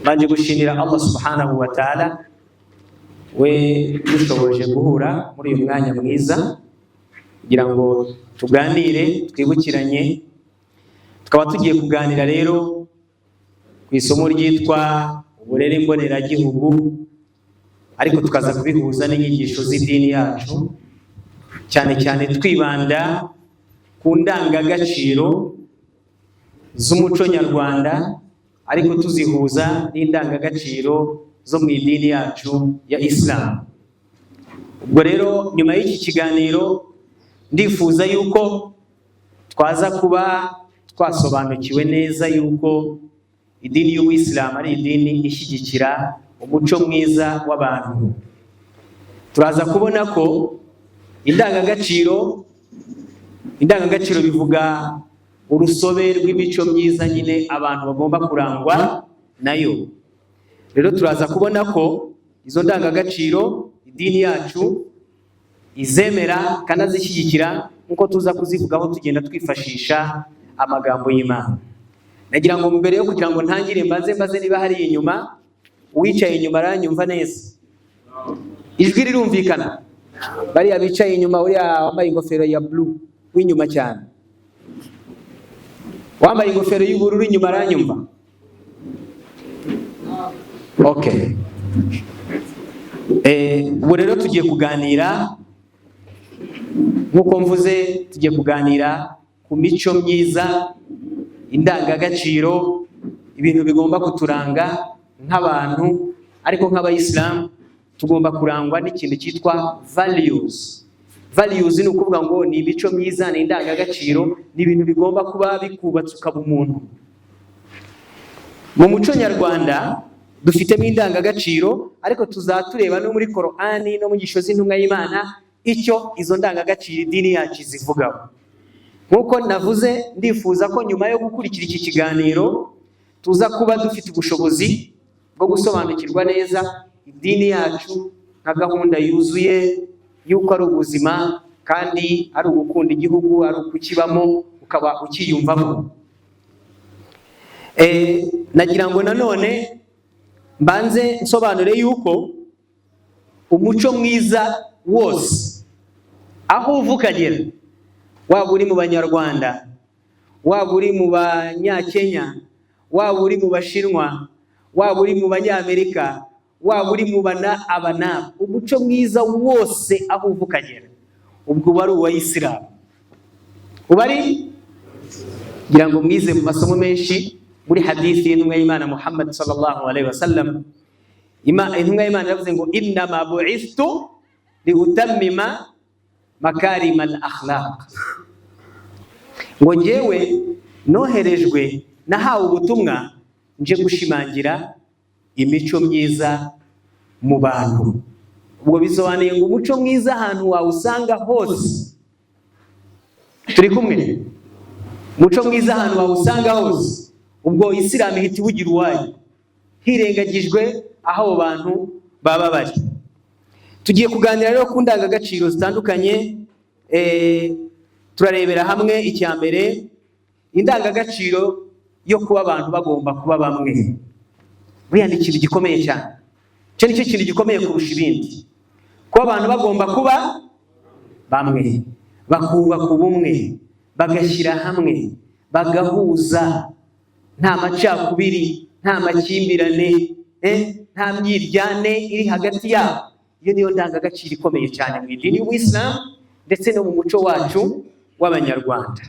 Mbanje gushimira Allah subhanahu wa ta'ala, we dushoboje guhura muri uyu mwanya mwiza kugira ngo tuganire, twibukiranye. Tukaba tugiye kuganira rero ku isomo ryitwa uburere mboneragihugu, ariko tukaza kubihuza n'inyigisho z'idini yacu, cyane cyane twibanda ku ndangagaciro z'umuco nyarwanda, ariko tuzihuza n'indangagaciro zo mu idini yacu ya Islam. Ubwo rero nyuma y'iki kiganiro ndifuza yuko twaza kuba twasobanukiwe neza yuko idini y'Ubuyisilamu ari idini ishyigikira umuco mwiza w'abantu. Turaza kubona ko indangagaciro bivuga urusobe rw'imico myiza nyine abantu bagomba kurangwa nayo. Rero turaza kubona ko izo ndangagaciro idini yacu izemera kandi azishyigikira, nk'uko tuza kuzivugaho tugenda twifashisha amagambo y'Imana. Nagira ngo mbere yo kugira ngo ntangire, mbanze mbaze niba hari inyuma, uwicaye inyuma aranyumva neza? Ijwi rirumvikana? Bariya bicaye inyuma, uriya wambaye ingofero ya blue w'inyuma cyane, wambaye ingofero y'ubururu inyuma, aranyumva? Okay. Ubu rero tugiye kuganira, nk'uko mvuze, tugiye kuganira ku mico myiza, indangagaciro, ibintu bigomba kuturanga nk'abantu, ariko nk'abayisilamu tugomba kurangwa n'ikintu cyitwa values. Values ni ukuvuga ngo ni imico myiza, ni indangagaciro, ni ibintu bigomba kuba bikubatse ukaba umuntu. Mu muco nyarwanda dufitemo indangagaciro, ariko tuzatureba no muri Korani no mu nyigisho z'intumwa y'Imana icyo izo ndangagaciro idini yacu izivugaho. Nk'uko navuze, ndifuza ko nyuma yo gukurikira iki kiganiro tuza kuba dufite ubushobozi bwo gusobanukirwa neza idini yacu nka gahunda yuzuye, y'uko ari ubuzima kandi ari ugukunda igihugu, ari ukukibamo ukaba ukiyumvamo. Nagira ngo nanone mbanze nsobanure yuko umuco mwiza wose aho uva ukagera, waba uri mu Banyarwanda, waba uri mu Banyakenya, waba uri mu Bashinwa, waba uri mu Banyamerika, waba uri mu bana aba n'aba, umuco mwiza wose aho uva ukagera, ubwo uba ari uwayisilamu, uba ari, ngira ngo mwize mu masomo menshi muri hadithi y'intumwa y'Imana Muhammad sallallahu alaihi wasallam. Intumwa y'Imana yavuze ngo: "Innama bu'ithtu liutammima makarima al akhlaq", ngo njyewe noherejwe, nahawe ubutumwa nje gushimangira imico myiza mu bantu. Ubwo bisobanuye ngo umuco mwiza ahantu wawusanga hose, turi kumwe, umuco mwiza ahantu wawusanga hose, ubwo Isilamu ihita iwugira uwayo, hirengagijwe aho abo bantu baba bari. Tugiye kuganira rero ku ndangagaciro zitandukanye. Turarebera hamwe icya mbere, indangagaciro yo kuba abantu bagomba kuba bamwe. Buriya ni ikintu gikomeye cyane, icyo nicyo kintu gikomeye kurusha ibindi, kuba abantu bagomba kuba bamwe, bakubaka ubumwe, bagashyira hamwe, bagahuza, nta macakubiri, nta makimbirane, nta myiryane iri hagati yabo. Iyo niyo ndangagaciro ikomeye cyane mu idini y'Ubuyisilamu ndetse no mu muco wacu w'Abanyarwanda,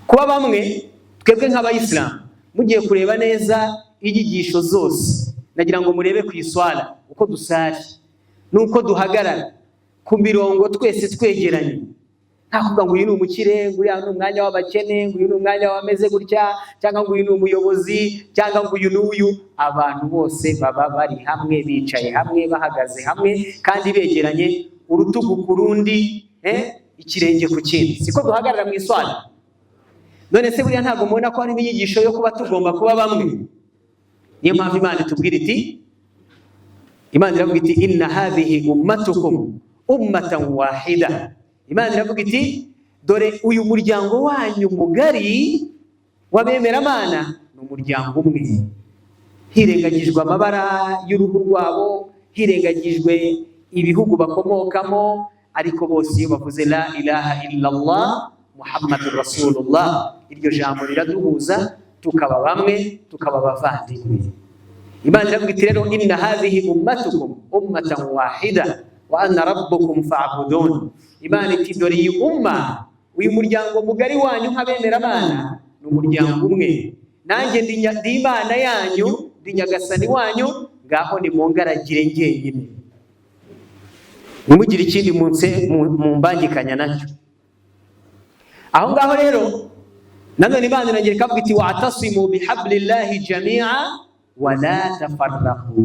kuba bamwe. Twebwe nk'abayisilamu, mugiye kureba neza inyigisho zose, nagira ngo murebe ku iswala uko dusari n'uko duhagarara ku mirongo twese twegeranye, nta kuvuga ngo uyu ni umukire, ngo uriya ni umwanya w'abakene, ngo uyu ni umwanya w'ameze gutya, cyangwa ngo uyu ni umuyobozi, cyangwa ngo uyu n'uyu. Abantu bose baba bari hamwe, bicaye hamwe, bahagaze hamwe kandi begeranye, urutugu ku rundi, ikirenge ku kindi. Siko duhagarara mu iswala? None se buriya ntabwo mubona ko harimo inyigisho yo kuba tugomba kuba bamwe? Niyo mpamvu Imana itubwira iti, Imana iravuga iti: "Inna hadhihi ummatukum ummatan wahida." Imana iravuga iti: "Dore uyu muryango wanyu mugari w'abemeramana ni umuryango umwe." Hirengagijwe amabara y'uruhu rwabo, hirengagijwe ibihugu bakomokamo, ariko bose iyo bavuze "La ilaha illallah Muhammadur Rasulullah", iryo jambo riraduhuza, tukaba bamwe, tukaba abavandimwe. Imana iravuga iti rero: "Inna hadhihi ummatukum ummatan wahida wa ana rabbukum fa'budun." Imana iti: "Dore iyi umma, uyu muryango mugari wanyu nk'abemeramana, ni umuryango umwe. Nanjye ndi Imana yanyu, ndi Nyagasani wanyu. Ngaho nimungaragire njyenyine, ntimugire ikindi mumbangikanya nacyo." Aho ngaho rero nanone Imana irongera ikavuga iti: "Wa'tasimu bihablillahi jami'a wala tafarraqu."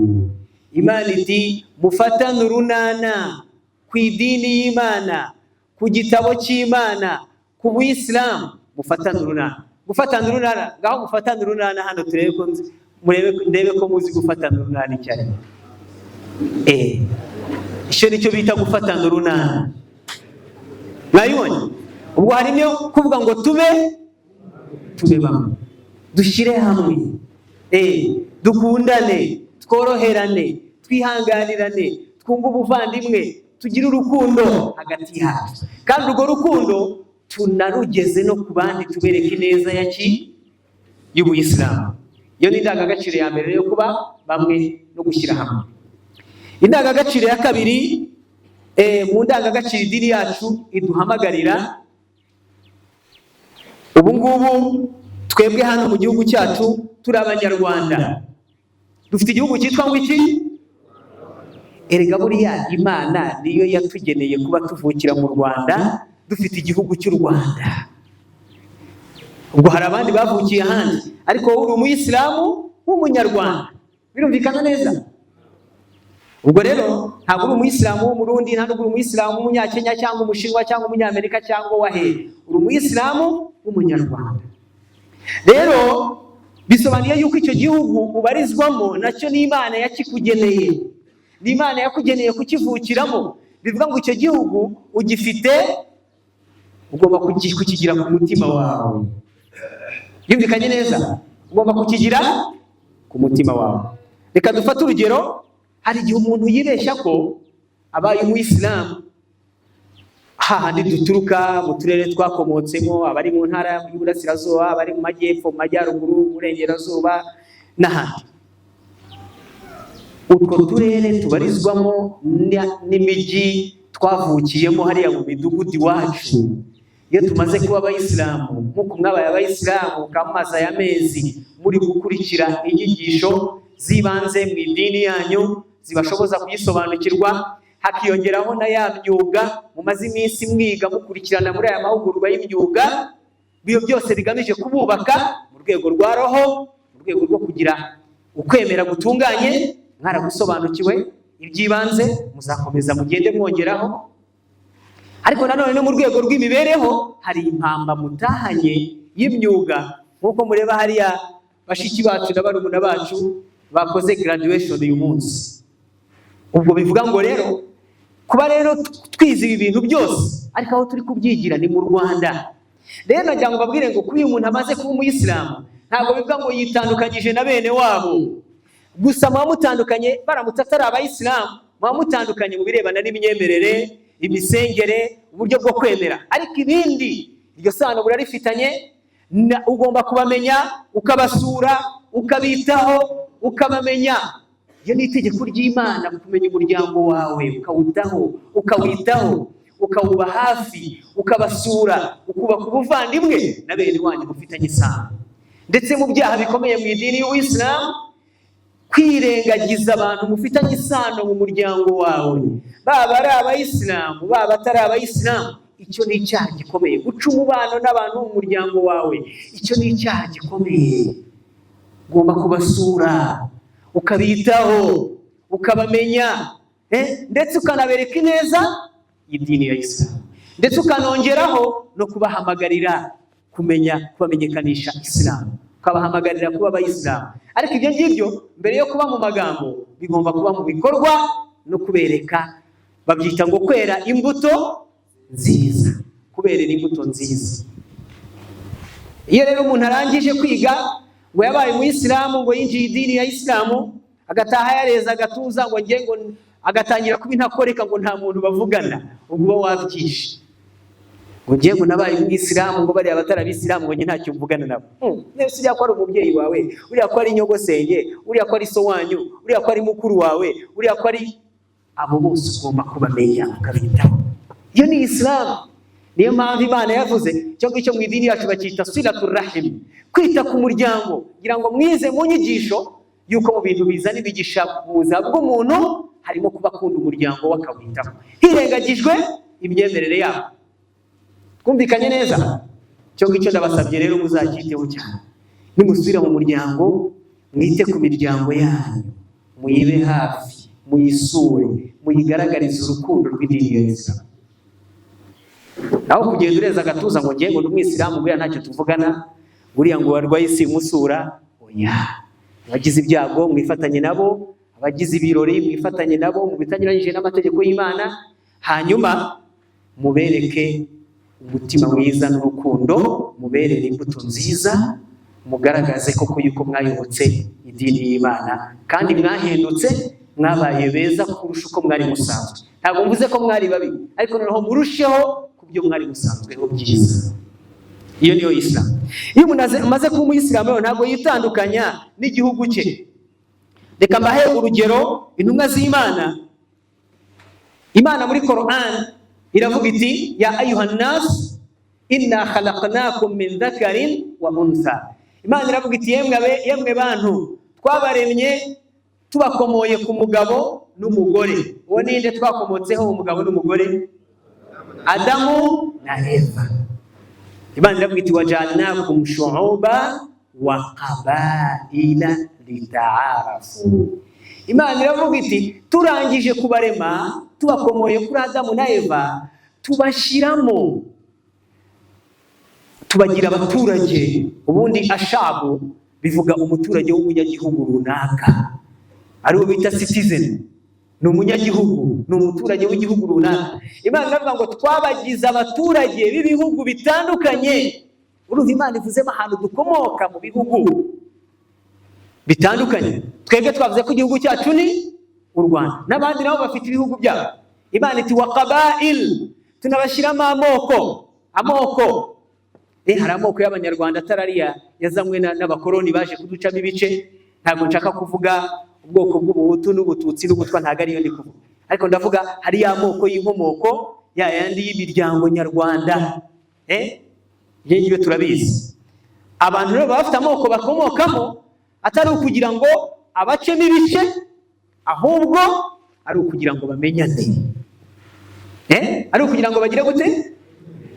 Imana iti: "Mufatane urunana ku idini y'Imana, ku gitabo cy'Imana, ku buyisilamu, mufatane urunana." Gufatana urunana, ngaho mufatane urunana hano turebe ko murebe, ndebe ko muzi gufatana urunana icyo ari. Icyo nicyo bita gufatana urunana. Mwayibonye? Ubwo harimo kuvuga ngo tube bamwe, dushyire hamwe, dukundane, tworoherane, twihanganirane, twunge ubuvandimwe, tugire urukundo hagati yacu, kandi urwo rukundo tunarugeze no ku bandi, tubereke ineza ya ki y'ubuyisilamu. Iyo ni indangagaciro ya mbere yo kuba bamwe no gushyira hamwe. Indangagaciro ya kabiri, mu ndangagaciro idini yacu iduhamagarira, ubu ngubu twebwe hano mu gihugu cyacu turi Abanyarwanda, dufite igihugu cyitwa ngo iki? Erega buriya Imana niyo yatugeneye kuba tuvukira mu Rwanda, dufite igihugu cy'u Rwanda. Ubwo hari abandi bavukiye ahandi, ariko wowe uri umuyisilamu w'Umunyarwanda, birumvikana neza. Ubwo rero ntabwo uri umuyisilamu w'Umurundi, ntabwo uri umuyisilamu w'Umunyakenya cyangwa Umushinwa cyangwa Umunyamerika cyangwa wahe, uri umuyisilamu w'Umunyarwanda. Rero bisobanuye yuko icyo gihugu ubarizwamo nacyo ni Imana yakikugeneye, ni Imana yakugeneye kukivukiramo. Bivuga ngo icyo gihugu ugifite, ugomba kukigira ku mutima wawe. Yumvikanye neza? Ugomba kukigira ku mutima wawe. Reka dufate urugero. Hari igihe umuntu yibeshya ko abaye umuyisilamu, hahandi duturuka mu turere twakomotsemo, abari mu ntara y'Uburasirazuba, abari mu majyepfo, mu majyaruguru, mu burengerazuba n'ahandi, utwo turere tubarizwamo n'imijyi twavukiyemo, hariya mu midugudu iwacu, iyo tumaze kuba abayisilamu, nk'uko mwabaye abayisilamu mumaze aya mezi muri gukurikira inyigisho z'ibanze mu idini yanyu zibashoboza kuyisobanukirwa, hakiyongeraho na ya myuga mumaze iminsi mwiga, mukurikirana muri aya mahugurwa y'imyuga, ibyo byose bigamije kububaka mu rwego rwa roho, mu rwego rwo kugira ukwemera gutunganye. Mwaragusobanukiwe iby'ibanze, muzakomeza mugende mwongeraho. Ariko nanone no mu rwego rw'imibereho hari impamba mutahanye y'imyuga, nk'uko mureba hariya bashiki bacu na barumuna bacu bakoze graduation uyu munsi. Ubwo bivuga ngo rero kuba rero twize ibi bintu byose, ariko aho turi kubyigira ni mu Rwanda. Rero nagira ngo mbabwire ngo kuba uyu muntu amaze kuba umuyisilamu ntabwo bivuga ngo yitandukanyije na bene wabo gusa. Muba mutandukanye, baramutse atari abayisilamu, muba mutandukanye mu birebana n'imyemerere, imisengere, uburyo bwo kwemera, ariko ibindi iryo sano burarifitanye. Ugomba kubamenya, ukabasura, ukabitaho, ukabamenya. Iyo ni itegeko ry'Imana, kumenya umuryango wawe, ukawutaho, ukawitaho, ukawuba hafi, ukabasura, ukubaka ubuvandimwe na bene wanyu mufitanye isano. Ndetse mu byaha bikomeye mu idini y'Ubuyisilamu, kwirengagiza abantu mufitanye isano mu muryango wawe, baba ari abayisilamu, baba atari abayisilamu, icyo ni icyaha gikomeye. Guca umubano n'abantu mu muryango wawe, icyo ni icyaha gikomeye. Ugomba kubasura, ukabitaho, ukabamenya, ndetse ukanabereka ineza y'idini ya Isilamu, ndetse ukanongeraho no kubahamagarira kumenya, kubamenyekanisha Isilamu, ukabahamagarira kuba abayisilamu. Ariko ibyo ngibyo mbere yo kuba mu magambo bigomba kuba mu bikorwa no kubereka. Babyita ngo kwera imbuto nziza, kuberera imbuto nziza. Iyo rero umuntu arangije kwiga Ngo yabaye umuyisilamu, ngo yinjiye idini ya Isilamu, agataha yareza agatuza, ngo ngiye ngo agatangira kuba intakoreka, ngo nta muntu bavugana. Ubwo uba wabyishe. Ngo ngiye ngo nabaye umwisilamu, ngo bariya abatari abisilamu, ngo njye ntacyo mvugana nabo. Nese uriya ko ari umubyeyi wawe, uriya ko ari nyogosenge, uriya ko ari so wanyu, uriya ko ari mukuru wawe, uriya ko ari abo bose, ugomba kubamenya ukabitaho. Iyo ni Isilamu. Niyo mpamvu Imana yavuze icyo ngicyo. Mu idini yacu bacyita صلة الرحم, kwita ku muryango. Ngira ngo mwize mu nyigisho yuko mu bintu bizana imigisha mu buzima bw'umuntu harimo kuba akunda umuryango we, akawitaho, hirengagijwe imyemerere yabo. Twumvikanye neza? Icyo ngicyo ndabasabye rero muzacyiteho cyane. Nimusubira mu muryango, mwite ku miryango yanyu, muyibe hafi, muyisure, muyigaragarize urukundo rw'idini ya Isilamu. Naho kugenda ureza agatuza ngo ngiye ngo ndi umwisilamu, buriya ntacyo tuvugana, buriya ngo warwaye isi musura, oya. Abagize ibyago mwifatanye nabo, abagize ibirori mwifatanye nabo mu bitanyuranyije n'amategeko y'Imana, hanyuma mubereke umutima mwiza n'urukundo, muberere imbuto nziza, mugaragaze koko yuko mwayobotse idini y'Imana kandi mwahindutse, mwabaye beza kurusha uko mwari musanzwe. Ntabwo mvuze ko mwari babi, ariko noneho murusheho ku byo mwari musanzweho byiza. Iyo niyo Isilamu. Iyo umuntu amaze kuba umuyisilamu rero, ntabwo yitandukanya n'igihugu cye. Reka mbahe urugero: intumwa z'Imana. Imana muri Quran iravuga iti: "يا أيها الناس إنا خلقناكم من ذكر وأنثى." Imana iravuga iti: "Yemwe yemwe bantu, twabaremye tubakomoye ku mugabo n'umugore." Uwo ninde twakomotseho, umugabo n'umugore? Adamu na Eva. Imana iravuga iti: "وجعلناكم شعوبا وقبائل لتعارفوا." Imana iravuga iti: "Turangije kubarema tubakomoye kuri Adamu na Eva, tubashyiramo, tubagira abaturage." Ubundi الشعب bivuga umuturage w'umunyagihugu runaka, ariwo bita citizen, ni umunyagihugu, ni umuturage w'igihugu runaka. Imana iravuga ngo twabagize abaturage b'ibihugu bitandukanye. Urumva Imana ivuzemo ahantu dukomoka, mu bihugu bitandukanye. Twebwe twavuze ko igihugu cyacu ni u Rwanda, n'abandi nabo bafite ibihugu byabo. Imana iti: "وقبائل", tunabashyiramo amoko. Amoko, hari amoko y'Abanyarwanda atari ariya yazanywe n'abakoloni baje kuducamo ibice. Ntabwo nshaka kuvuga ubwoko bw'Ubuhutu n'Ubututsi n'Ubutwa, ntabwo ariyo ndi kuvuga, ariko ndavuga hari ya moko y'inkomoko, ya yandi y'imiryango nyarwanda. Ibyo ngibyo turabizi. Abantu rero baba bafite amoko bakomokamo, atari ukugira ngo abacemo ibice, ahubwo ari ukugira ngo bamenyane. Ari ukugira ngo bagire gute?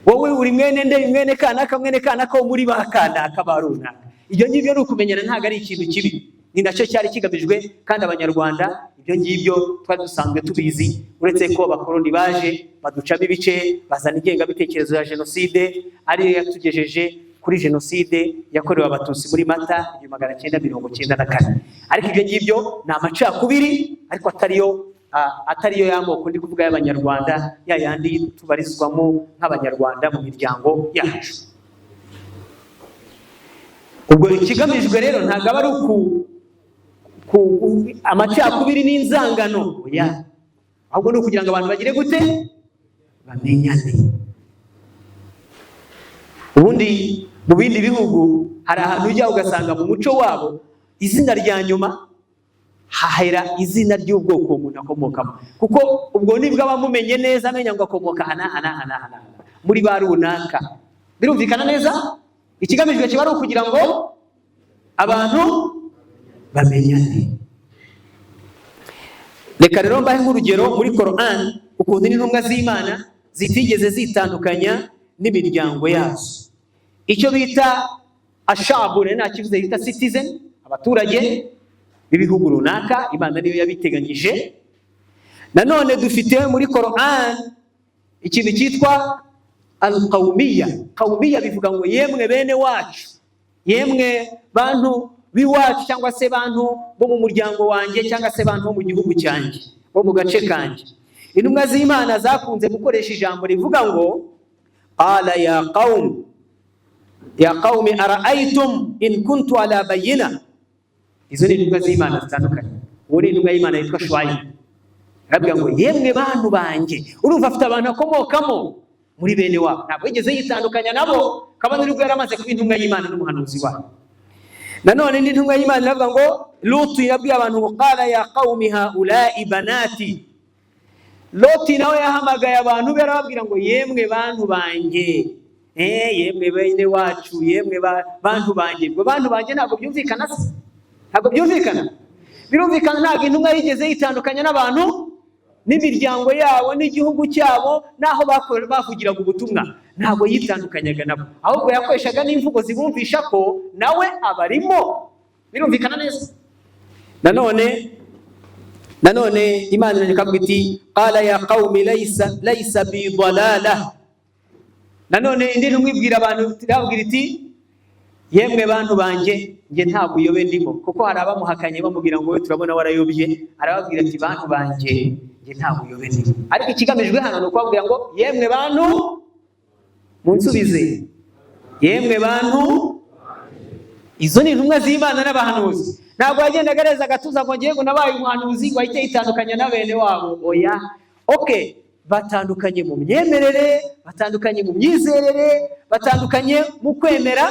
Wowe uri mwene nde? Mwene kanaka, mwene kanaka wo muri ba kanaka ba runaka. Ibyo ngibyo ni ukumenyana, ntabwo ari ikintu kibi, ni nacyo cyari kigamijwe. Kandi Abanyarwanda ibyo ngibyo twari dusanzwe tubizi, uretse ko abakoloni baje baducamo ibice, bazana ingengabitekerezo ya jenoside, ariyo yatugejeje kuri jenoside yakorewe Abatutsi muri Mata 1994. Ariko ibyo ngibyo ni amacakubiri, ariko atariyo y'amoko ndi kuvuga y'Abanyarwanda, ya yandi tubarizwamo nk'Abanyarwanda mu miryango yacu. Ubwo ikigamijwe rero ntabwo aba ari amacakubiri n'inzangano, oya, ahubwo ni ukugira ngo abantu bagire gute? Bamenyane. Ubundi mu bindi bihugu hari ahantu ujya ugasanga mu muco wabo izina rya nyuma hahera izina ry'ubwoko umuntu akomokamo, kuko ubwo nibwo aba amumenye neza, amenya ngo akomoka aha n'aha n'aha n'aha n'aha muri ba runaka. Birumvikana neza? Ikigamijwe kiba ari ukugira ngo abantu bamenyane. Reka rero mbahe nk'urugero muri Quran, ukuntu n'intumwa z'Imana zitigeze zitandukanya n'imiryango yazo. Icyo bita الشعب rero nta kivuze, bita citizen, abaturage b'ibihugu runaka, Imana niyo yabiteganyije. Nanone dufite muri Quran ikintu cyitwa القومية. قومية bivuga ngo yemwe bene wacu, yemwe bantu b'iwacu, cyangwa se bantu bo mu muryango wanjye, cyangwa se bantu bo mu gihugu cyanjye, bo mu gace kanjye. Intumwa z'Imana zakunze gukoresha ijambo rivuga ngo: "قال يا قوم". Ya qawmi ara'aytum in kuntu ala bayyina. Izo ni intumwa z'Imana zitandukanye. Uwo ni intumwa y'Imana yitwa Shuayibu, arabwira ngo: "Yemwe bantu banjye." Urumva afite abantu akomokamo muri bene wabo, ntabwo yigeze yitandukanya nabo, kabone nubwo yari amaze kuba intumwa y'Imana n'umuhanuzi wabo. Nanone indi ntumwa y'Imana iravuga ngo, Lutu yabwiye abantu ngo: "Qala ya qawmi haulai banati." Loti nawe yahamagaye abantu be, arababwira ngo: "Yemwe bantu banjye, yemwe bene wacu, yemwe bantu banjye." Ubwo bantu banjye ntabwo byumvikana se? Ntabwo byumvikana? Birumvikana. Ntabwo intumwa yigeze yitandukanya n'abantu n'imiryango yabo n'igihugu cyabo n'aho bavugiraga ubutumwa. Ntabwo yitandukanyaga nabo, ahubwo yakoreshaga n'imvugo zibumvisha ko nawe abarimo. Birumvikana neza. Nanone Imana ikavuga iti: "Qala ya qawmi laysa bi dalala." Nanone indi ntumwa ibwira abantu, irababwira iti: "Yemwe bantu banjye, njye nta buyobe ndimo." Kuko hari abamuhakanye bamubwira ngo: "Wowe turabona warayobye." Arababwira ati: "Bantu banjye, njye nta buyobe ndimo." Ariko ikigamijwe hano ni ukubabwira ngo: "Yemwe bantu," munsubize, "yemwe bantu." Izo ni intumwa z'Imana n'abahanuzi. Ntabwo yagendaga areza agatuza ngo: "Ngiye ngo nabaye umuhanuzi," ngo ahite yitandukanya na bene wabo. Oya. Okay, batandukanye mu myemerere, batandukanye mu myizerere, batandukanye mu kwemera,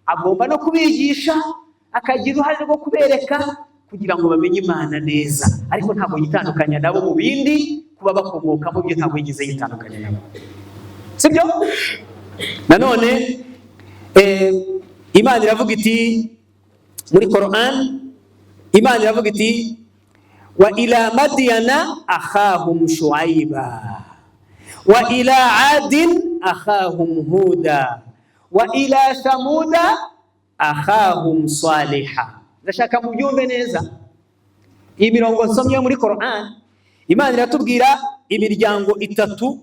agomba no kubigisha, akagira uruhare rwo kubereka kugira ngo bamenye Imana neza, ariko ntabwo yitandukanya nabo mu bindi. Kuba bakomokamo byo, ntabwo yigeze yitandukanya nabo, sibyo? Nanone Imana iravuga iti muri Quran, Imana iravuga iti: "Wa ila Madyana akhahum Shuaiba, wa ila Adin akhahum Huda, wa ila Thamuda akhahum Saliha." Ndashaka mubyumve neza iyi mirongo nsomye yo muri Quran. Imana iratubwira imiryango itatu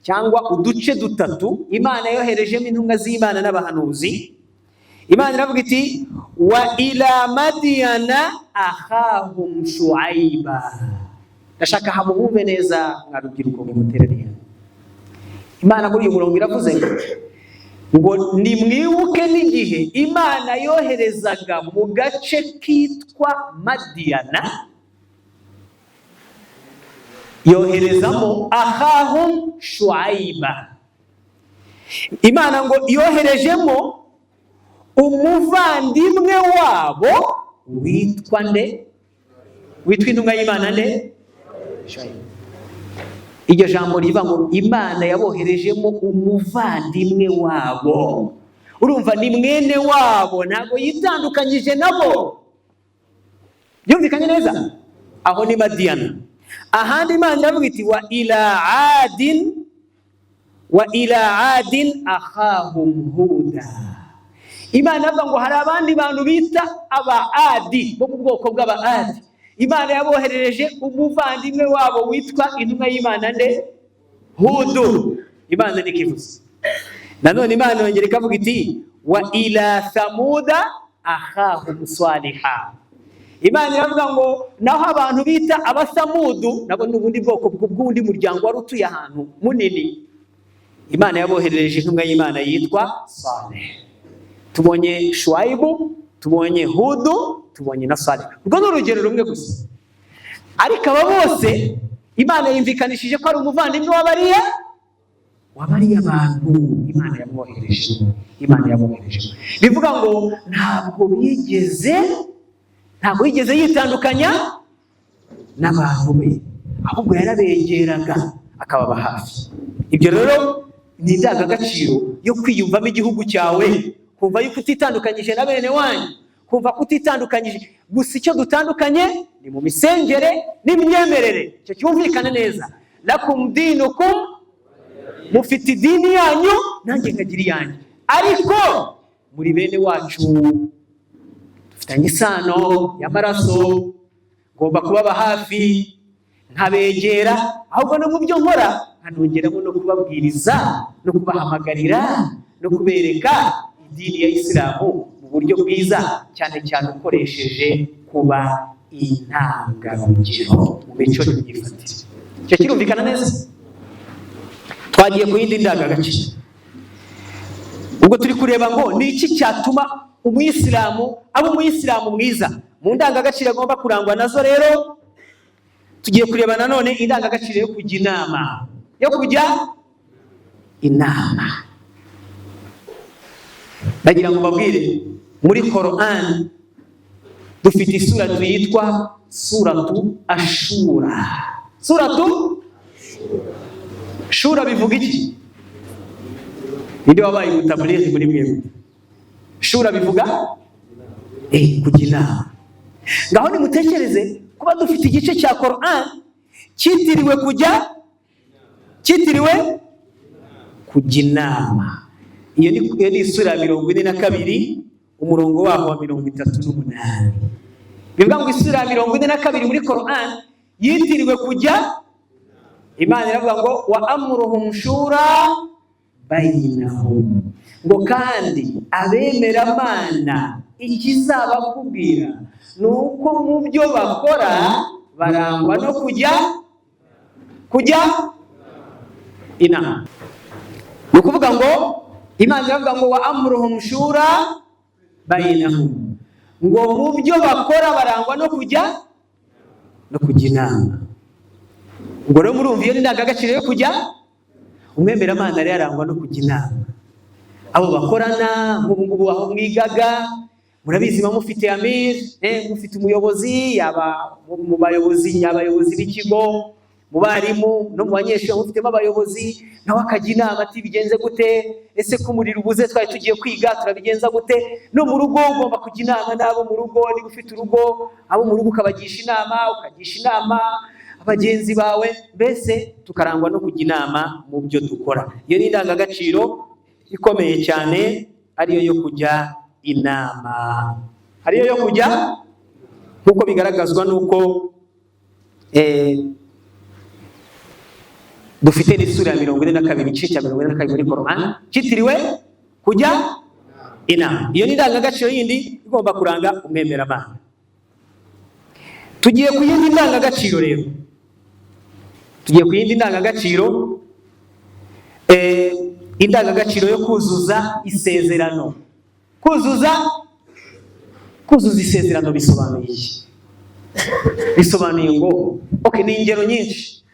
cyangwa uduce dutatu Imana yoherejemo intumwa z'Imana n'abahanuzi. Imana iravuga iti: "Wa ila Madiyana akhahum Shuaiba." Ndashaka hamuhumve neza, mwa rubyiruko muteraniye. Imana muri uyu murongo iravuze ngo nimwibuke n'igihe Imana yoherezaga mu gace kitwa Madiyana, yoherezamo akhahum Shuaiba. Imana ngo yoherejemo umuvandimwe wabo witwa nde? Witwa intumwa y'Imana nde? Shuaiba. Iryo jambo rivuga ngo Imana yaboherejemo umuvandimwe wabo, urumva ni mwene wabo, ntabwo yitandukanyije nabo. Byumvikanye neza? Aho ni Madiyana. Ahandi Imana iravuga iti: "Wa ila Adin, wa ila Adin akhahum Huda." Imana iravuga ngo hari abandi bantu bita aba Adi, bo mu bwoko bw'aba Adi, Imana yaboherereje umuvandimwe wabo witwa intumwa y'Imana nde? Hudu. Imana niko ivuze. Nanone Imana yongera ikavuga iti: "Wa ila Thamuda akhahum Saliha." Imana iravuga ngo naho abantu bita Abasamudu, nabo ni ubundi bwoko bw'undi muryango wari utuye ahantu munini, Imana yaboherereje intumwa y'Imana yitwa Saleh. Tubonye Shuwayibu, tubonye Hudu, tubonye na Saleh. Urwo ni urugero rumwe gusa, ariko aba bose Imana yumvikanishije ko ari umuvandimwe w'abariya bantu Imana yamwohereje. Imana yamwohereje, bivuga ngo ntabwo yigeze yitandukanya n'abantu be, ahubwo yarabegeraga akababa hafi. Ibyo rero ni indangagaciro yo kwiyumvamo igihugu cyawe, kumva yuko utitandukanyije na bene wanyu, kumva ko utitandukanyije. Gusa icyo dutandukanye ni mu misengere n'imyemerere, icyo cyumvikane neza. Lakum dinukum, mufite idini yanyu, nanjye nkagira iyanjye, ariko muri bene wacu, dufitanye isano y'amaraso, ngomba kubaba hafi, nkabegera, ahubwo no mu byo nkora nkanongeramo no kubabwiriza no kubahamagarira no kubereka idini ya Isilamu mu buryo bwiza cyane cyane, ukoresheje kuba intangarugero mu mico n'imyifatire. Icyo kirumvikana neza? Twagiye ku yindi ndangagaciro. Ubwo turi kureba ngo ni iki cyatuma umuyisilamu aba umuyisilamu mwiza mu ndangagaciro agomba kurangwa nazo. Rero tugiye kureba nanone indangagaciro yo kujya inama, yo kujya inama. Ndagira ngo mbabwire, muri Quran dufite isuratu yitwa Suratu Ashura. Suratu Shura bivuga iki? Ninde wabaye umutablighi muri mwebwe? Shura bivuga kujya inama. Ngaho nimutekereze kuba dufite igice cya Quran cyitiriwe kujya inama. Iyo ni isura ya 42, umurongo waho wa 38. Bivuga ngo isura ya 42 muri Quran yitiriwe kujya. Imana iravuga ngo: "Wa amruhum shura bayinahum", ngo kandi abemeramana ikizabakubwira ni uko mu byo bakora barangwa no kujya inama. Ni ukuvuga ngo Imana iravuga ngo: "Wa amruhum shura bayinahum", ngo mu byo bakora barangwa no kujya inama. Ubwo rero murumva iyo ni indangagaciro yo kujya. Umwemeramana rero arangwa no kujya inama abo bakorana. Nk'ubu ngubu aho mwigaga, murabizi, muba mufite amir, mufite umuyobozi, yaba mu bayobozi, abayobozi b'ikigo, mu barimu no mu banyeshuri mufitemo abayobozi. Nawe akajya inama ati: "Bigenze gute? Ese ko umuriro ubuze, twari tugiye kwiga, turabigenza gute?" No mu rugo ugomba kujya inama n'abo mu rugo, niba ufite urugo, abo mu rugo ukabagisha inama, ukagisha inama bagenzi bawe. Mbese tukarangwa no kujya inama mu byo dukora. Iyo ni indangagaciro ikomeye cyane, ariyo yo kujya inama, ariyo yo kujya, nk'uko bigaragazwa n'uko dufite n'isura ya 42, igice cya 42 muri Quran cyitiriwe kujya inama. Iyo ni indangagaciro yindi igomba kuranga umwemeramana. Tugiye ku yindi ndangagaciro rero, tugiye ku yindi ndangagaciro, indangagaciro yo kuzuza isezerano. Kuzuza isezerano bisobanuye iki? Bisobanuye ngo, okay, ni ingero nyinshi.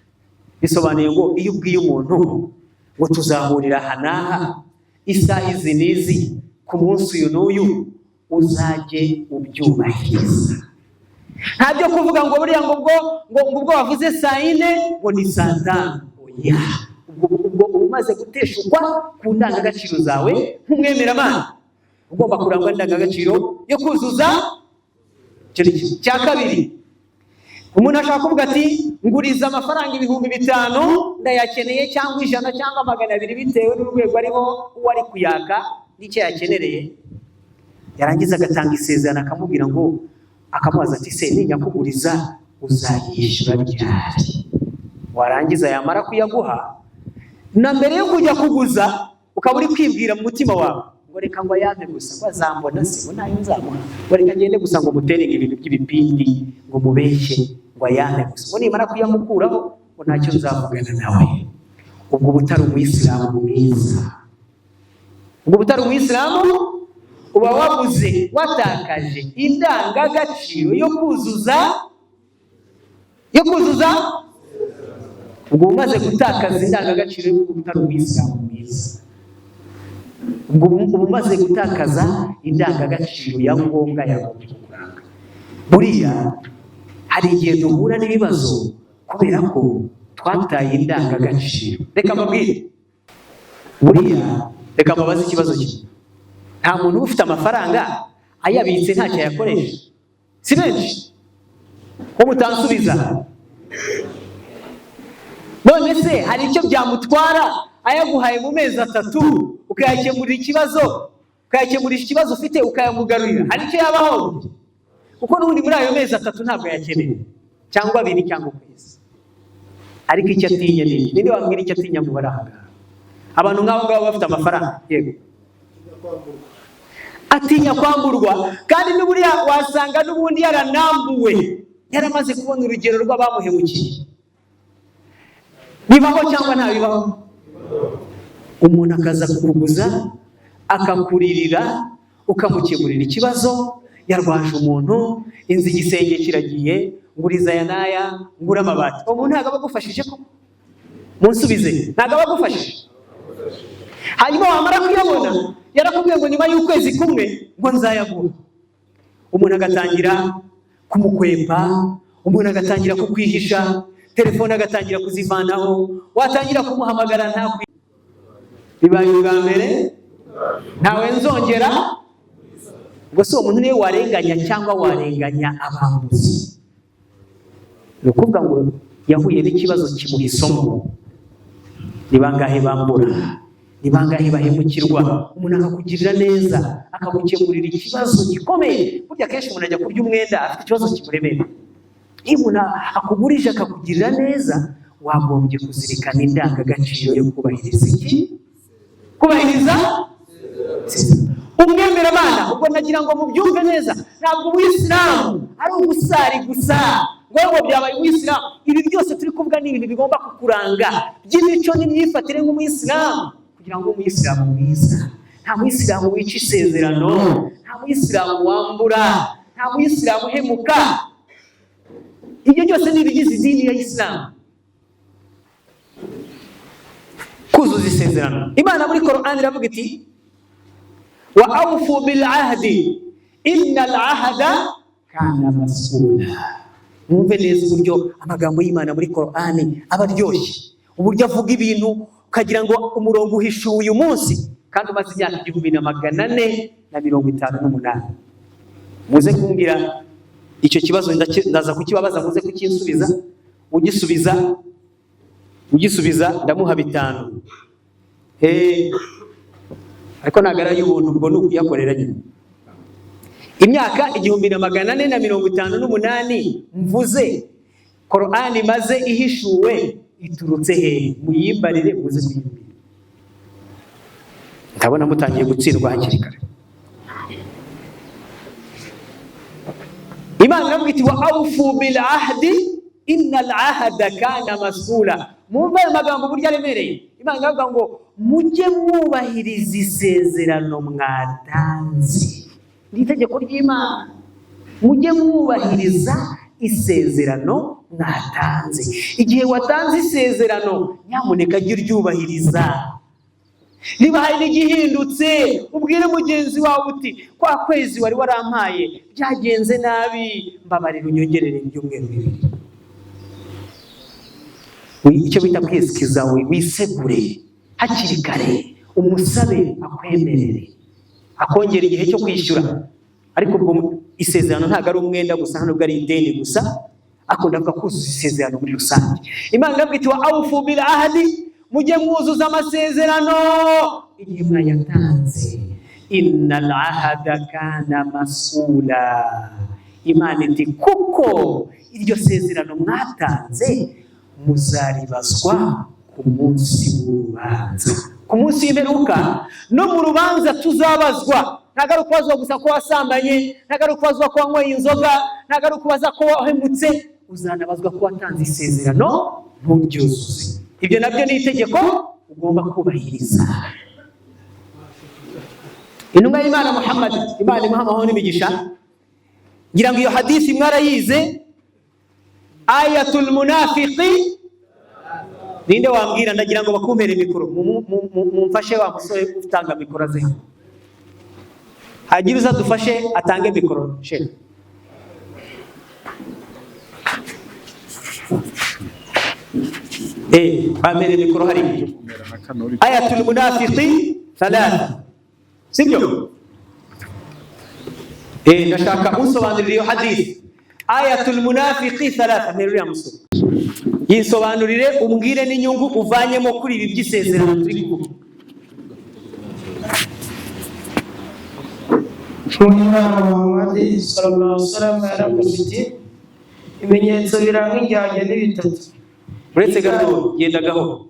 Bisobanuye ngo iyo ubwiye umuntu ngo tuzahurira aha n'aha, isaha izi n'izi, ku munsi uyu n'uyu, uzajye ubyubahiriza. Nta byo kuvuga ngo buriya ngo ubwo wavuze saa 4 ngo ni saa 5. Oya, ubwo uba umaze guteshukwa ku ndangagaciro zawe nk'umwemeramana ugomba kurangwa n'indangagaciro yo kuzuza. Icyo ni kimwe. Cya kabiri, umuntu ashobora kuvuga ati: "Nguriza amafaranga 5000, ndayakeneye", cyangwa 100 cyangwa 200, bitewe n'urwego ariho, uwo ari kuyaka n'icyo yakenereye. Yarangiza agatanga isezerano, akamubwira ngo, akamubaza ati: "Se ninyakuguriza uzayishyura ryari?" Warangiza yamara kuyaguha, na mbere yo kujya kuguza ukaba uri kwibwira mu mutima wawe ngo: "Reka ngo ayampe gusa, ngo azambona se, ngo ntayo nzamuha, ngo reka ngende gusa ngo mutere ibintu by'ibipindi, ngo mubeshye, ngo ayampe gusa, ngo nimara kuyamukuraho ngo ntacyo nzavugana nawe." Ubwo uba utari umuyisilamu mwiza, ubwo uba utari umuyisilamu, uba wabuze, watakaje indangagaciro yo kuzuza. Ubwo umaze gutakaza indangagaciro yo kuba utari umuyisilamu mwiza. Ubwo uba umaze gutakaza indangagaciro ya ngombwa yagombye kukuranga. Buriya hari igihe duhura n'ibibazo kubera ko twataye indangagaciro. Reka mbabwire, buriya reka mbabaze ikibazo kimwe: nta muntu uba ufite amafaranga ayabitse ntacyo ayakoresha? Si benshi ko mutansubiza? None se hari icyo byamutwara ayaguhaye mu mezi 3, ukayakemurira ikibazo, ukayakemurisha ikibazo ufite, ukayamugarurira? Hari icyo yabaho? Kuko n'ubundi muri ayo mezi 3 ntabwo ayakeneye, cyangwa 2 cyangwa ukwezi. Ariko icyo atinya ni iki? Ninde wambwira icyo atinya mu bari aha ngaha, abantu nk'abo ngabo bafite amafaranga? Yego, atinya kwamburwa. Kandi n'uburiya wasanga n'ubundi yaranambuwe, yaramaze kubona urugero rw'abamuhemukiye. Bibaho cyangwa ntabibaho? Umuntu akaza kukuguza. Akakuririra, ukamukemurira ikibazo, yarwaje umuntu, inzu igisenge kiragiye, nguriza aya n'aya, ngura amabati. Uwo muntu ntabwo aba agufashije ko? Munsubize, ntabwo aba agufashije? Hanyuma wamara kuyabona, yarakubwiye ngo nyuma y'ukwezi kumwe ngo nzayaguha. Umuntu agatangira kumukwepa, umuntu agatangira kukwihisha, telefone agatangira kuzivanaho, watangira kumuhamagara ntakwi. Bibaye ubwa mbere, ntawe nzongera. Ubwo si uwo muntu niwe warenganya cyangwa warenganya abambuzi? Ni ukuvuga ngo yahuye n'ikibazo kimuha isomo. Ni bangahe bambura? Ni bangahe bahemukirwa? Umuntu akakugirira neza, akagukemurira ikibazo gikomeye. Burya akenshi umuntu ajya kurya umwenda afite ikibazo kimuremereye. Iyo umuntu akugurije akakugirira neza, wagombye kuzirikana indangagaciro yo kubahiriza iki? Kubahiriza umwemeramana. Ubwo nagira ngo mubyumve neza, ntabwo ubuyisilamu ari ugusari gusa ngo byabaye ubuyisilamu. Ibi byose turi kuvuga ni ibintu bigomba kukuranga by'imico n'imyifatire nk'umuyisilamu, kugira ngo umuyisilamu mwiza. Nta muyisilamu wica isezerano, nta muyisilamu wambura, nta muyisilamu uhemuka. Ibyo byose ni ibigize idini ya Isilamu. Kuzuza isezerano. Imana muri Korani iravuga iti: "Wa awfu bil ahdi innal ahda kana mas'ula." Mwumve neza uburyo amagambo y'Imana muri Korani aba aryoshye, uburyo avuga ibintu ukagira ngo umurongo uhishuwe uyu munsi kandi umaze imyaka 1458. Muze kumbwira icyo kibazo, ndaza kukibabaza, muze kukinsubiza. Ugisubiza ndamuha 5. Ariko ntabwo ari ay'ubuntu, ubwo ni ukuyakorera nyine. Imyaka 1458 mvuze Korani maze ihishuwe iturutse hehe? Muyimbarire, muze kuyimbwira. Ndabona mutangiye gutsindwa hakiri kare. Imana iravuga iti: "Wa awfu bil ahdi innal ahda kana mas'ula." Mwumve ayo magambo uburyo aremereye. Imana iravuga ngo mujye mwubahiriza isezerano mwatanze. Ni itegeko ry'Imana, mujye mwubahiriza isezerano mwatanze. Igihe watanze isezerano, nyamuneka jya uryubahiriza. Niba hari n'igihindutse, ubwire mugenzi wawe uti: "Kwa kwezi wari warampaye byagenze nabi, mbabarira unyongerere ibyumweru 2." Icyo bita kwisikiza, wisegure hakiri kare, umusabe akwemerere akongera igihe cyo kwishyura. Ariko ubwo isezerano ntabwo ari umwenda gusa, ntabwo ari ideni gusa, ariko ndavuga kuzuza isezerano muri rusange. Imana iravuga iti: "Wa awfu bil ahdi", mujye mwuzuza amasezerano igihe mwayatanze. "Innal ahada kana mas'ula." Imana iti: "Kuko iryo sezerano mwatanze muzaribazwa ku munsi w'urubanza." Ku munsi w'imperuka no mu rubanza tuzabazwa. Ntabwo ari ukubazwa gusa ko wasambanye, ntabwo ari ukubazwa ko wanyweye inzoga, ntabwo ari ukubaza ko wahemutse, uzanabazwa ko watanze isezerano nturyuzuze. Ibyo nabyo ni itegeko ugomba kubahiriza. Intumwa y'Imana Muhammad, Imana imuha amahoro n'imigisha, ngira ngo iyo hadisi mwarayize, ayatul munafiqi. Ninde wambwira? Ndagira ngo bakumpere mikoro, mumfashe wa musore utanga mikoro aze, hagira uza dufashe atange mikoro. Sheikh, bamere mikoro hari. Ayatul munafiqi thalatha, sibyo? Ndashaka unsobanurira iyo hadisi, ayatul munafiqi thalatha. Mpera uriya musore yinsobanurire, umbwire n'inyungu uvanyemo kuri ibi by'isezerano turi kuvuga. Imana Muhammad sallallahu alaihi wasallam yaravuze iti: "Ibimenyetso biranga indyarya ni bitatu." Uretse gato, genda gahoro.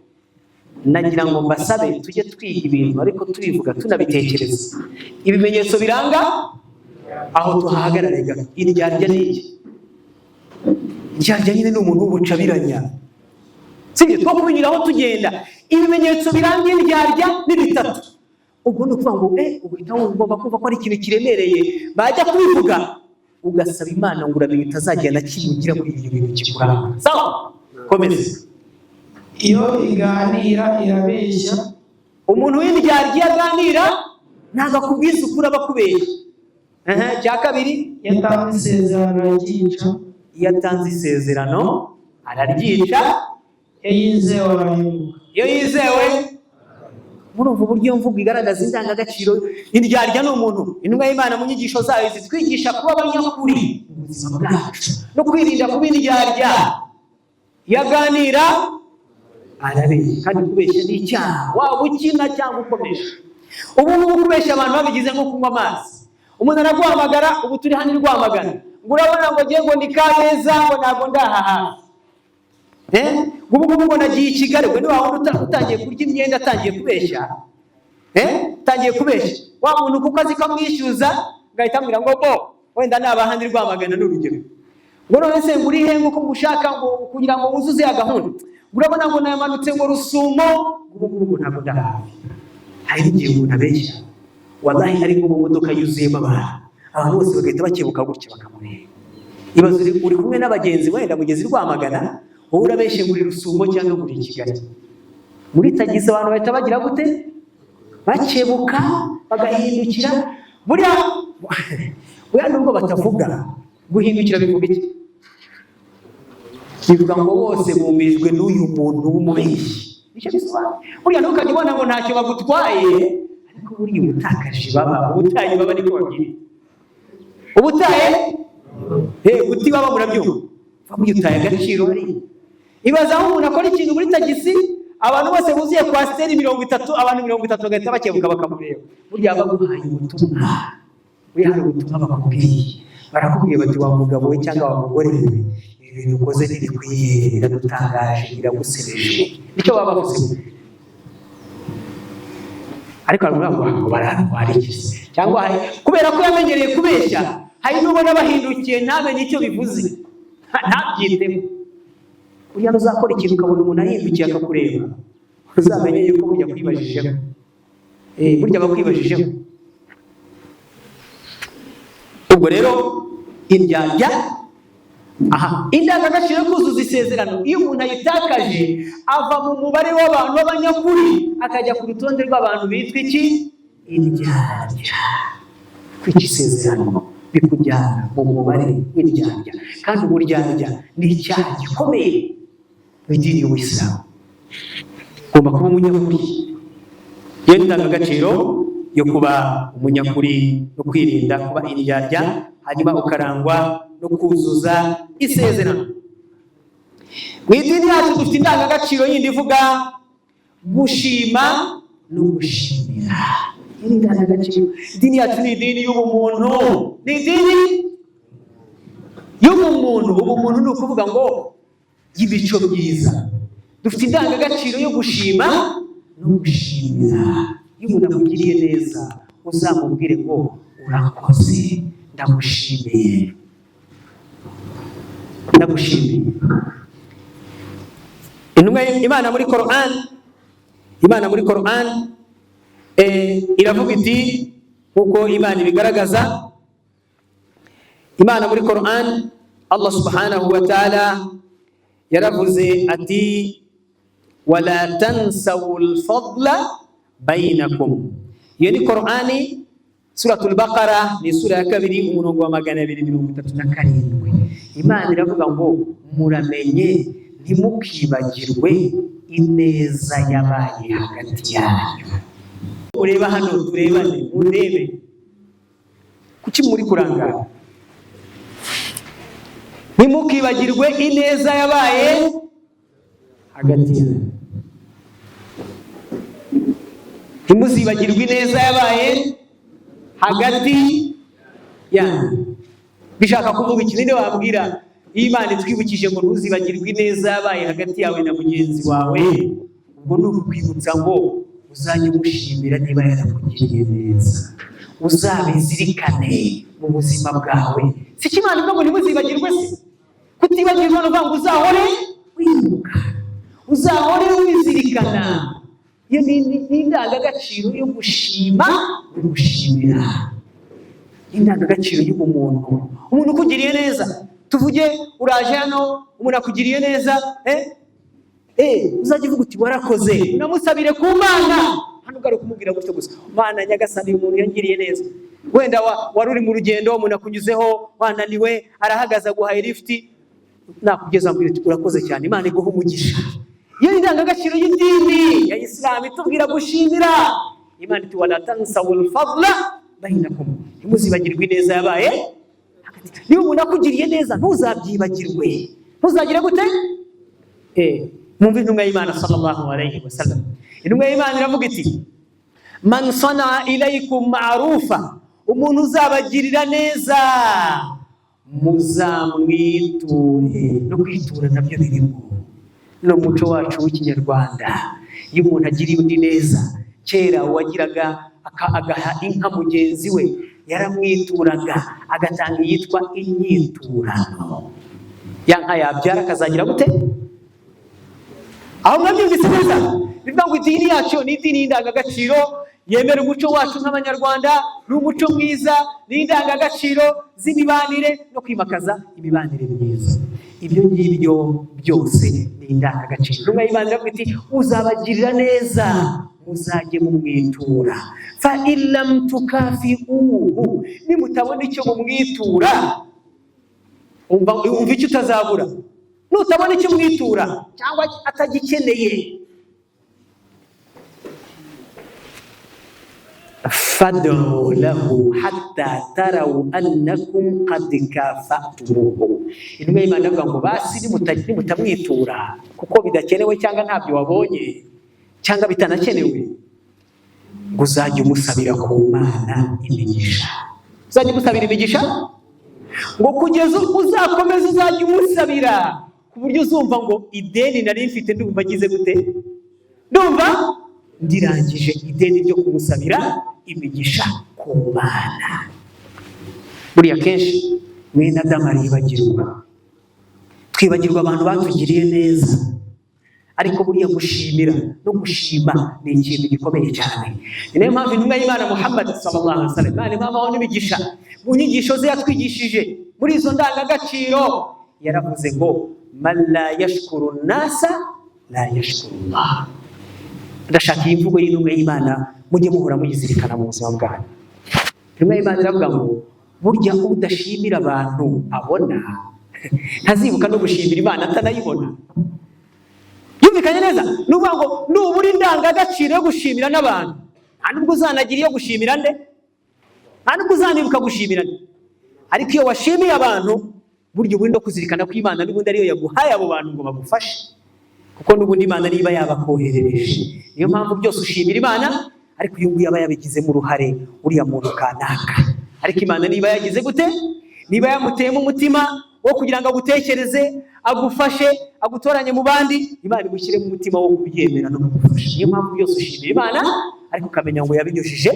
Nagira ngo mbasabe tujye twiga ibintu ariko tubivuga tunabitekereza. Ibimenyetso biranga, aho tuhahagarare gato. Indyarya ni iki? Indyarya nyine ni umuntu w'ubucabiranya, sibyo? Two kubinyuraho tugenda. Ibimenyetso biranga indyarya ni bitatu. Ubwo ni ukuvuga ngo uhita ugomba kumva ko ari ikintu kiremereye. Bajya kubivuga ugasaba Imana ngo uramenye utazagira na kimwe ugira muri ibyo bintu kikuranga. Sawa, komeza. Iyo iganira irabeshya. Umuntu w'indyarya iyo aganira ntabwo akubwiza ukuri, aba akubeshya. Cya kabiri, iyo atanze isezerano araryica. Iyo atanze isezerano araryica. Iyo yizewe arahemuka. Iyo yizewe. Murumva uburyo mvugo igaragaza indangagaciro. Indyarya ni umuntu. Intumwa y'Imana mu nyigisho zayo zitwigisha kuba abanyakuri mu buzima bwacu no kwirinda kuba indyarya. Iyo aganira arabeshya, kandi kubeshya ni icyaha, waba ukina cyangwa ukomeje. Ubu ngubu kubeshya abantu babigize nko kunywa amazi. Umuntu araguhamagara, ubu turi hano i Rwamagana, ngo urabona ngo ngiye ngo ni Kabeza, ngo ntabwo ndahaha, ubu ngubu ngo nagiye i Kigali. Ubwo ni wa wundi utangiye kurya imyenda, atangiye kubeshya, atangiye kubeshya wa muntu kuko azi ko amwishyuza, agahita amubwira ngo bo wenda naba hano i Rwamagana, ni urugero, ngo none se ngo uri he, ngo ko ngushaka ngo kugira ngo wuzuze ya gahunda, ngo urabona ngo namanutse ngo Rusumo, ngo ubu ngubu ntabwo ndahafi. Hari n'igihe umuntu abeshya wallahi ari nko mu modoka yuzuyemo abantu, abantu bose bagahita bakebuka gutya bakamureba. Ibaze uri kumwe n'abagenzi, wenda mugezi Rwamagana, wowe urabeshye ngo uri Rusumo cyangwa ngo uri i Kigali. Muri tagisi abantu bahita bagira gute? Bakebuka bagahindukira. Buriya buriya nubwo batavuga, guhindukira bivuga iki? Bivuga ngo bose bumijwe n'uyu muntu w'umubeshyi. Nicyo bisobanura. Buriya ntukajya ubona ngo ntacyo bagutwaye, ariko buriya ubutakaje baba ubutaye baba, niko babyita ubutaye. Guti baba murabyumva, burya utaye agaciro hariya. Ibaza aho umuntu akora ikintu muri tagisi, abantu bose buzuye kwasiteri 30, abantu 30 bagahita bakebuka bakamureba. Burya baguhaye ubutumwa, buriya hari ubutumwa bakubwiye, barakubwiye bati wa mugabo we cyangwa wa mugore we, ibi bintu ukoze ntibikwiye, biragutangaje, biragusebeje. Nicyo baba bavuze. Ariko baravuga ngo barantwara iki cyangwa kubera ko yamenyereye kubeshya, hari n'ubona bahindukiye ntamenye icyo bivuze, ntabyiteho. Burya uzakora ikintu ukabona umuntu ahindukiye akakureba, uzamenye yuko burya akwibajijeho. Burya aba akwibajijeho. Ubwo rero indyarya, aha indangagaciro yo kuzuza isezerano, iyo umuntu ayitakaje ava mu mubare w'abantu b'abanyakuri akajya ku rutonde rw'abantu bitwa iki? Indyarya. Kwica isezerano bikujyana mu mubare w'indyarya, kandi uburyarya ni icyaha gikomeye mu idini y'Ubuyisilamu. Ugomba kuba umunyakuri. Iyo ni indangagaciro yo kuba umunyakuri no kwirinda kuba indyarya, hanyuma ukarangwa no kuzuza isezerano. Mu idini yacu dufite indangagaciro yindi ivuga gushima no gushimira. Iyi ni indangagaciro. Idini yacu ni idini y'ubumuntu, ni idini y'ubumuntu. Ubumuntu ni ukuvuga ngo y'imico myiza. Dufite indangagaciro yo gushima no gushimira. Iyo umuntu akugiriye neza uzamubwire ngo urakoze, ndagushimiye, ndagushimiye. Intumwa Imana muri Qur'an, Imana muri Qur'an iravuga iti, nkuko Imana ibigaragaza, Imana muri Qur'an, Allah subhanahu wa ta'ala yaravuze ati wala tansawul fadla bainakum. Iyo ni Qur'ani Suratul Baqara, ni sura ya 2 umurongo wa 237. Imana iravuga ngo muramenye ntimukibagirwe ineza yabaye hagati yanyu. Ureba hano turebane, murebe kuki muri kurangara. Ntimukibagirwe ineza yabaye hagati yanyu. Ntimuzibagirwe ineza yabaye hagati yanyu. Bishaka kuvuga iki? Ninde wabwira iyo Imana itwibukije ngo ntuzibagirwe ineza yabaye hagati yawe na mugenzi wawe? Ubwo ni ukukwibutsa ngo uzajye umushimira niba yarakugiriye neza, uzabizirikane mu buzima bwawe. Si cyo Imana ivuga ngo ntimuzibagirwe se? Kutibagirwa ni ukuvuga ngo uzahore wibuka, uzahore wizirikana. Iyo ni indangagaciro yo gushima no gushimira, indangagaciro y'ubumuntu. Umuntu ukugiriye neza, tuvuge uraje hano, umuntu akugiriye neza, uzajya uvuga uti: "Warakoze," unamusabire ku Mana. Hano ugaruka kumubwira gutyo gusa: "Mana nyagasani, uyu muntu yangiriye neza." Wenda wari uri mu rugendo, umuntu akunyuzeho wananiwe, arahagaze, aguhaye lifuti, nakugeza mbwira uti: "Urakoze cyane, Imana iguhe umugisha." Iyo ni indangagaciro y'idini ya Isilamu itubwira gushimira. Imana iti: "ولا تنسوا الفضل بينكم," ntimuzibagirwe ineza yabaye hagati. Niba umuntu akugiriye neza, ntuzabyibagirwe, ntuzagire gute? Mwumve intumwa y'Imana صلى الله عليه وسلم. Intumwa y'Imana iravuga iti: "من صنع إليكم معروفا," umuntu uzabagirira neza muzamwiture. No kwitura nabyo birimo no muco wacu w'Ikinyarwanda. Iyo umuntu agiriye undi neza, kera uwagiraga agaha inka mugenzi we, yaramwituraga, agatanga iyitwa inyiturano. Ya nka yabyara akazagira gute? Aho mwabyumvise neza? Bivuga ngo idini yacu ni idini y'indangagaciro yemera umuco wacu nk'Abanyarwanda. Ni umuco mwiza, ni indangagaciro z'imibanire no kwimakaza imibanire myiza. Ibyo ngibyo byose ni indangagaciro. Intumwa y'Imana iravuga iti: "Uzabagirira neza muzajye mumwitura." فإن لم تكافئوه, nimutabona icyo mumwitura, umva, umva icyo utazabura nutabona icyo umwitura cyangwa atagikeneye, فادعوا له حتى تروا أنكم قد كافأتموه. Intumwa y'Imana iravuga ngo basi nimutamwitura kuko bidakenewe, cyangwa ntabyo wabonye, cyangwa bitanakenewe, ngo uzajye umusabira ku Mana imigisha. Uzajya umusabira imigisha ngo kugeza uzakomeza, uzajya umusabira ku buryo uzumva ngo ideni nari mfite ndumva agize gute? Ndumva ndirangije ideni ryo kumusabira imigisha ku Mana. Buriya kenshi mwene Adamu aribagirwa, twibagirwa abantu batugiriye neza, ariko buriya gushimira no gushima ni ikintu gikomeye cyane. Ni nayo mpamvu intumwa y'Imana Muhammad صلى الله عليه وسلم, Imana imuhe n'imigisha, mu nyigisho ze yatwigishije muri izo ndangagaciro yaravuze ngo: "من لا يشكر الناس لا يشكر الله." Ndashaka iyi mvugo y'intumwa y'Imana mujye muhora muyizirikana mu buzima bwanyu. Intumwa y'Imana iravuga ngo burya udashimira abantu abona, ntazibuka no gushimira Imana atanayibona. Yumvikanye neza? Ni ukuvuga ngo nubura indangagaciro yo gushimira n'abantu, nta nubwo uzanagira iyo gushimira nde? Nta nubwo uzanibuka gushimira nde? Ariko iyo washimiye abantu, burya ubundi no kuzirikana ko Imana n'ubundi ariyo yaguhaye abo bantu ngo bagufashe, kuko n'ubundi Imana niba yabakoherereje. Niyo mpamvu byose ushimira Imana, ariko uyu nguyu aba yabigizemo uruhare, uriya muntu kanaka. Ariko Imana niba yagize gute? Niba yamuteyemo umutima wo kugira ngo agutekereze, agufashe, agutoranye mu bandi, Imana imushyiremo umutima wo kubyemera no kugufasha. Niyo mpamvu byose ushimira Imana, ariko ukamenya ngo yabinyujije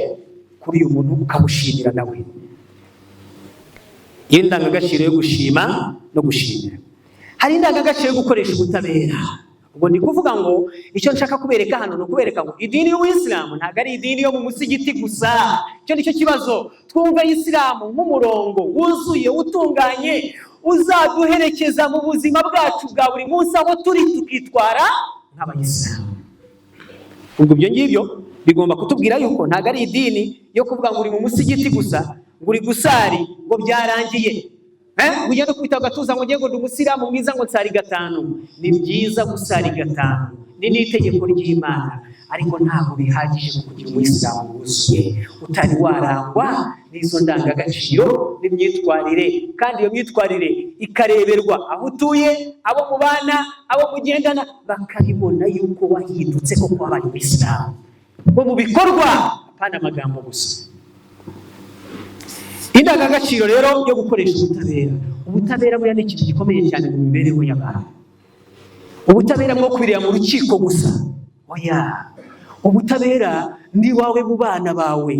kuri uyu muntu, ukamushimira nawe. Iyo ndangagaciro yo gushima no gushimira. Hari indangagaciro yo gukoresha ubutabera. Ubwo ndi kuvuga ngo icyo nshaka kubereka hano ni ukubereka ngo idini y'Ubuyisilamu ntabwo ari idini yo mu musigiti gusa. Icyo nicyo kibazo. Twumve Isilamu nk'umurongo wuzuye, utunganye, uzaduherekeza mu buzima bwacu bwa buri munsi, aho turi tukitwara nk'Abayisilamu. Ubwo ibyo ngibyo bigomba kutubwira yuko ntabwo ari idini yo kuvuga ngo uri mu musigiti gusa, ngo uri gusari, ngo byarangiye. Ngo ugende kwita agatuza ngo ugiye ngo ndi umusilamu mwiza, ngo nsari gatanu. Ni byiza gusari gatanu, ni n'itegeko ry'Imana, ariko ntabwo bihagije mu kugira umuyisilamu wuzuye utari warangwa n'izo ndangagaciro n'imyitwarire, kandi iyo myitwarire ikareberwa aho utuye, abo mubana, abo mugendana, bakabibona yuko wahindutse koko, wabaye umuyisilamu bo mu bikorwa, apana amagambo gusa. Indangagaciro rero yo gukoresha ubutabera. Ubutabera buriya ni ikintu gikomeye cyane mu mibereho y'abantu. Ubutabera bwo kwirira mu rukiko gusa, oya. Ubutabera ni iwawe mu bana bawe.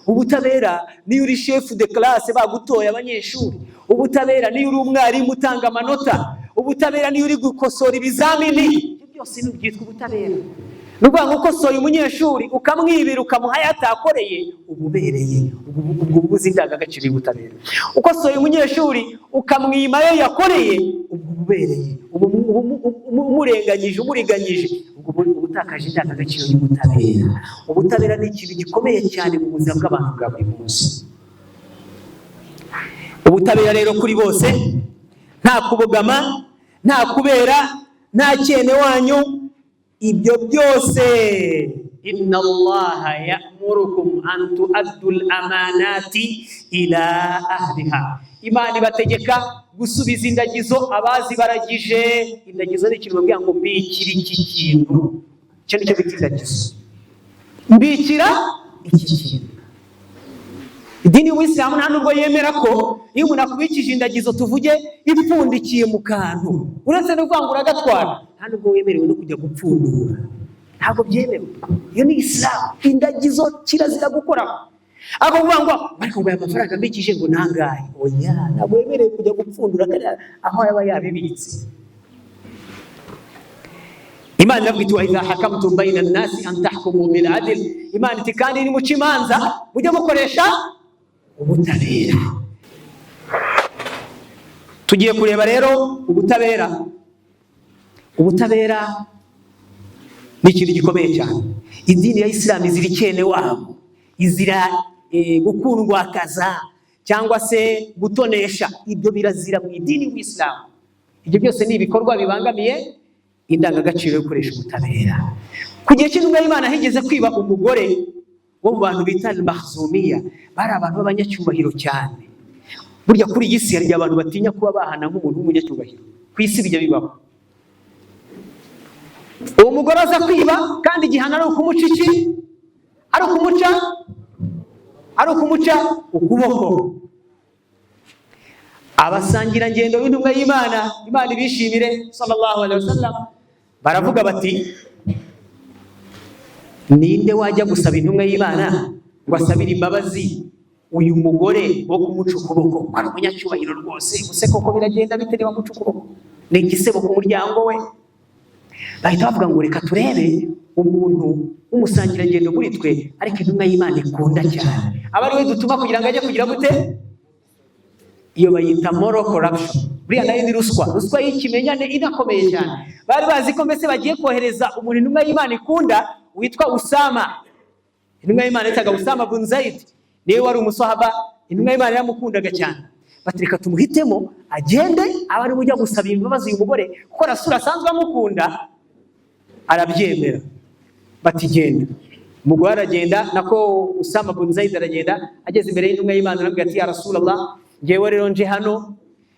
Ubutabera niyo uri chef de classe, bagutoye abanyeshuri. Ubutabera niyo uri umwarimu utanga amanota. Ubutabera niyo uri gukosora ibizamini. Ibyo byose ni byitwa ubutabera. Ni ukuvuga ngo ukosoye umunyeshuri ukamwibira, ukamuha ayo atakoreye, uba ubereye, ubwo ubuze indangagaciro y'ubutabera. Ukosoye umunyeshuri ukamwima ayo yakoreye, ubwo uba ubereye, uba umurenganyije, umuriganyije, ubwo uba utakaje indangagaciro y'ubutabera. Ubutabera ni ikintu gikomeye cyane mu buzima bw'abantu bwa buri munsi. Ubutabera rero kuri bose, nta kubogama, nta kubera, nta cyene wanyu, ibyo byose. Inna Allaha ya'murukum an tu'addu al-amanati ila ahliha. Imana ibategeka gusubiza indagizo abazi baragije. Indagizo ni ikintu babwira ngo mbikira iki kintu, icyo nicyo bita indagizo, mbikira iki kintu. Idini y'Ubuyisilamu nta nubwo yemera ko iyo umuntu akubikije indagizo, tuvuge ipfundikiye mu kantu, uretse no kuvuga ngo uragatwara, nta nubwo wemerewe no kujya gupfundura, ntabwo byemewe. Iyo ni Isilamu. Indagizo kirazira gukoraho. Ariko kuvuga ngo ariko ngo aya mafaranga mbikije ngo nangahe, oya, ntabwo wemerewe kujya gupfundura kariya aho yaba yabibitse. Imana iravuga iti: "Wa idha hakamtum bayna nnasi an tahkumu bil adl." Imana iti: "Kandi nimuca imanza mujye mukoresha ubutabera." Tugiye kureba rero ubutabera. Ubutabera ni ikintu gikomeye cyane. Idini ya Isilamu izira icyene wabo, izira gukundwakaza cyangwa se gutonesha. Ibyo birazira mu idini y'Isilamu. Ibyo byose ni ibikorwa bibangamiye indangagaciro yo gukoresha ubutabera. Ku gihe cy'intumwa y'Imana higeze kwiba umugore wo mu bantu bita Makhzumiya. Bari abantu b'abanyacyubahiro cyane. Burya kuri iyi si hari igihe abantu batinya kuba bahana nk'umuntu w'umunyacyubahiro. Ku isi bijya bibaho. Uwo mugore aza kwiba, kandi igihano ari ukumuca iki? Ari ukumuca ukuboko. Abasangirangendo b'intumwa y'Imana, Imana ibishimire, sallallahu alaihi wasallam, baravuga bati: "Ninde wajya gusaba intumwa y'Imana ngo asabire imbabazi uyu mugore wo kumuca ukuboko, ko ari umunyacyubahiro rwose? Use koko biragenda bite niba muca ukuboko? Ni igisebo ku muryango we." Bahita bavuga ngo: "Reka turebe umuntu w'umusangirangendo muri twe, ariko intumwa y'Imana ikunda cyane, aba ari we dutuma kugira ngo ajye kugira gute." Iyo bayita moral corruption. Buriya nayo ni ruswa, ruswa y'ikimenyane inakomeye cyane. Bari bazi ko mbese bagiye kohereza umuntu intumwa y'Imana ikunda witwa Usama. Intumwa y'Imana yitaga Usama bun Zaid, niwe wari umusahaba, intumwa y'Imana yaramukundaga cyane. Bati: "Reka tumuhitemo agende aba ari ujya gusaba imbabazi uyu mugore, kuko Rasula asanzwe amukunda." Arabyemera. Bati: "Genda." Umugore aragenda, nako Usama bun Zaid aragenda. Ageze imbere y'intumwa y'Imana aramubwira ati: "Ya Rasulallah, ngewe rero nje hano,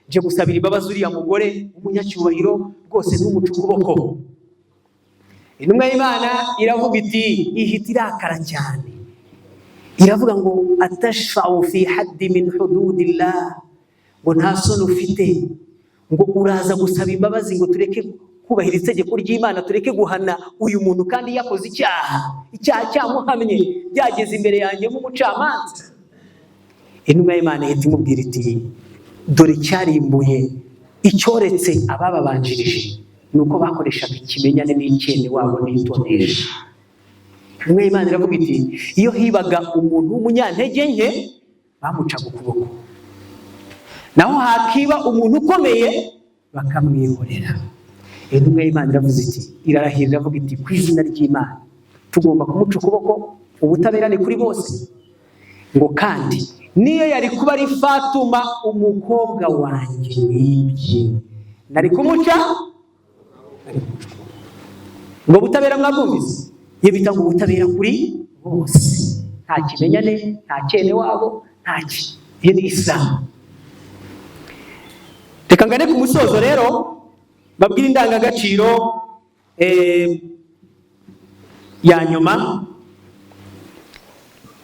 nje gusabira imbabazi uriya mugore w'umunyacyubahiro rwose, ntumuce ukuboko." Intumwa y'Imana iravuga iti, ihita irakara cyane, iravuga ngo: "Atashfa'u fi haddi min hududillah?" Ngo: "Nta soni ufite? Ngo uraza gusaba imbabazi ngo tureke kubahiriza itegeko ry'Imana, tureke guhana uyu muntu kandi yakoze icyaha, icyaha cyamuhamye, byageze imbere yanjye nk'umucamanza?" Intumwa y'Imana ihita imubwira iti: "Dore icyarimbuye, icyoretse abababanjirije, ni uko bakoreshaga ikimenyane n'icyene wabo n'itonesha." Intumwa y'Imana iravuga iti: "Iyo hibaga umuntu w'umunyantege nke bamucaga ukuboko, naho hakiba umuntu ukomeye bakamwihorera." Intumwa y'Imana iravuze iti, irarahira, iravuga iti: "Ku izina ry'Imana, tugomba kumuca ukuboko, ubutabera ni kuri bose." Ngo kandi niyo yari kuba ari Fatuma umukobwa wanjye wibye, nari kumuca ukuboko. Ngo butabera mwabwumvise? Iyo bita ngo ubutabera kuri bose, nta kimenyane, nta cyene wabo, nta ki. Iyo ni Isilamu. Reka ngane ku musozo rero, babwire indangagaciro ya nyuma.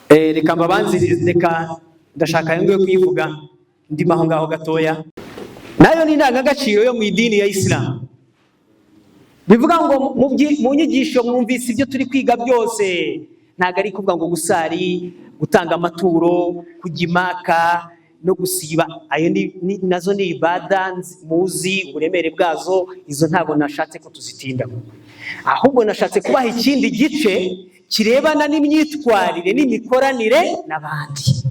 Reka mbabanzirize, reka ndashaka ngiye kuyivuga ndimo aho ngaho gatoya. Nayo ni indangagaciro yo mu idini ya Isilamu. Bivuga ngo mu nyigisho mwumvise, ibyo turi kwiga byose ntabwo ari kuvuga ngo gusari, gutanga amaturo, kujya imaka no gusiba. Ayo nazo ni ibada muzi uburemere bwazo, izo ntabwo nashatse ko tuzitindaho. Ahubwo nashatse kubaha ikindi gice kirebana n'imyitwarire n'imikoranire n'abandi,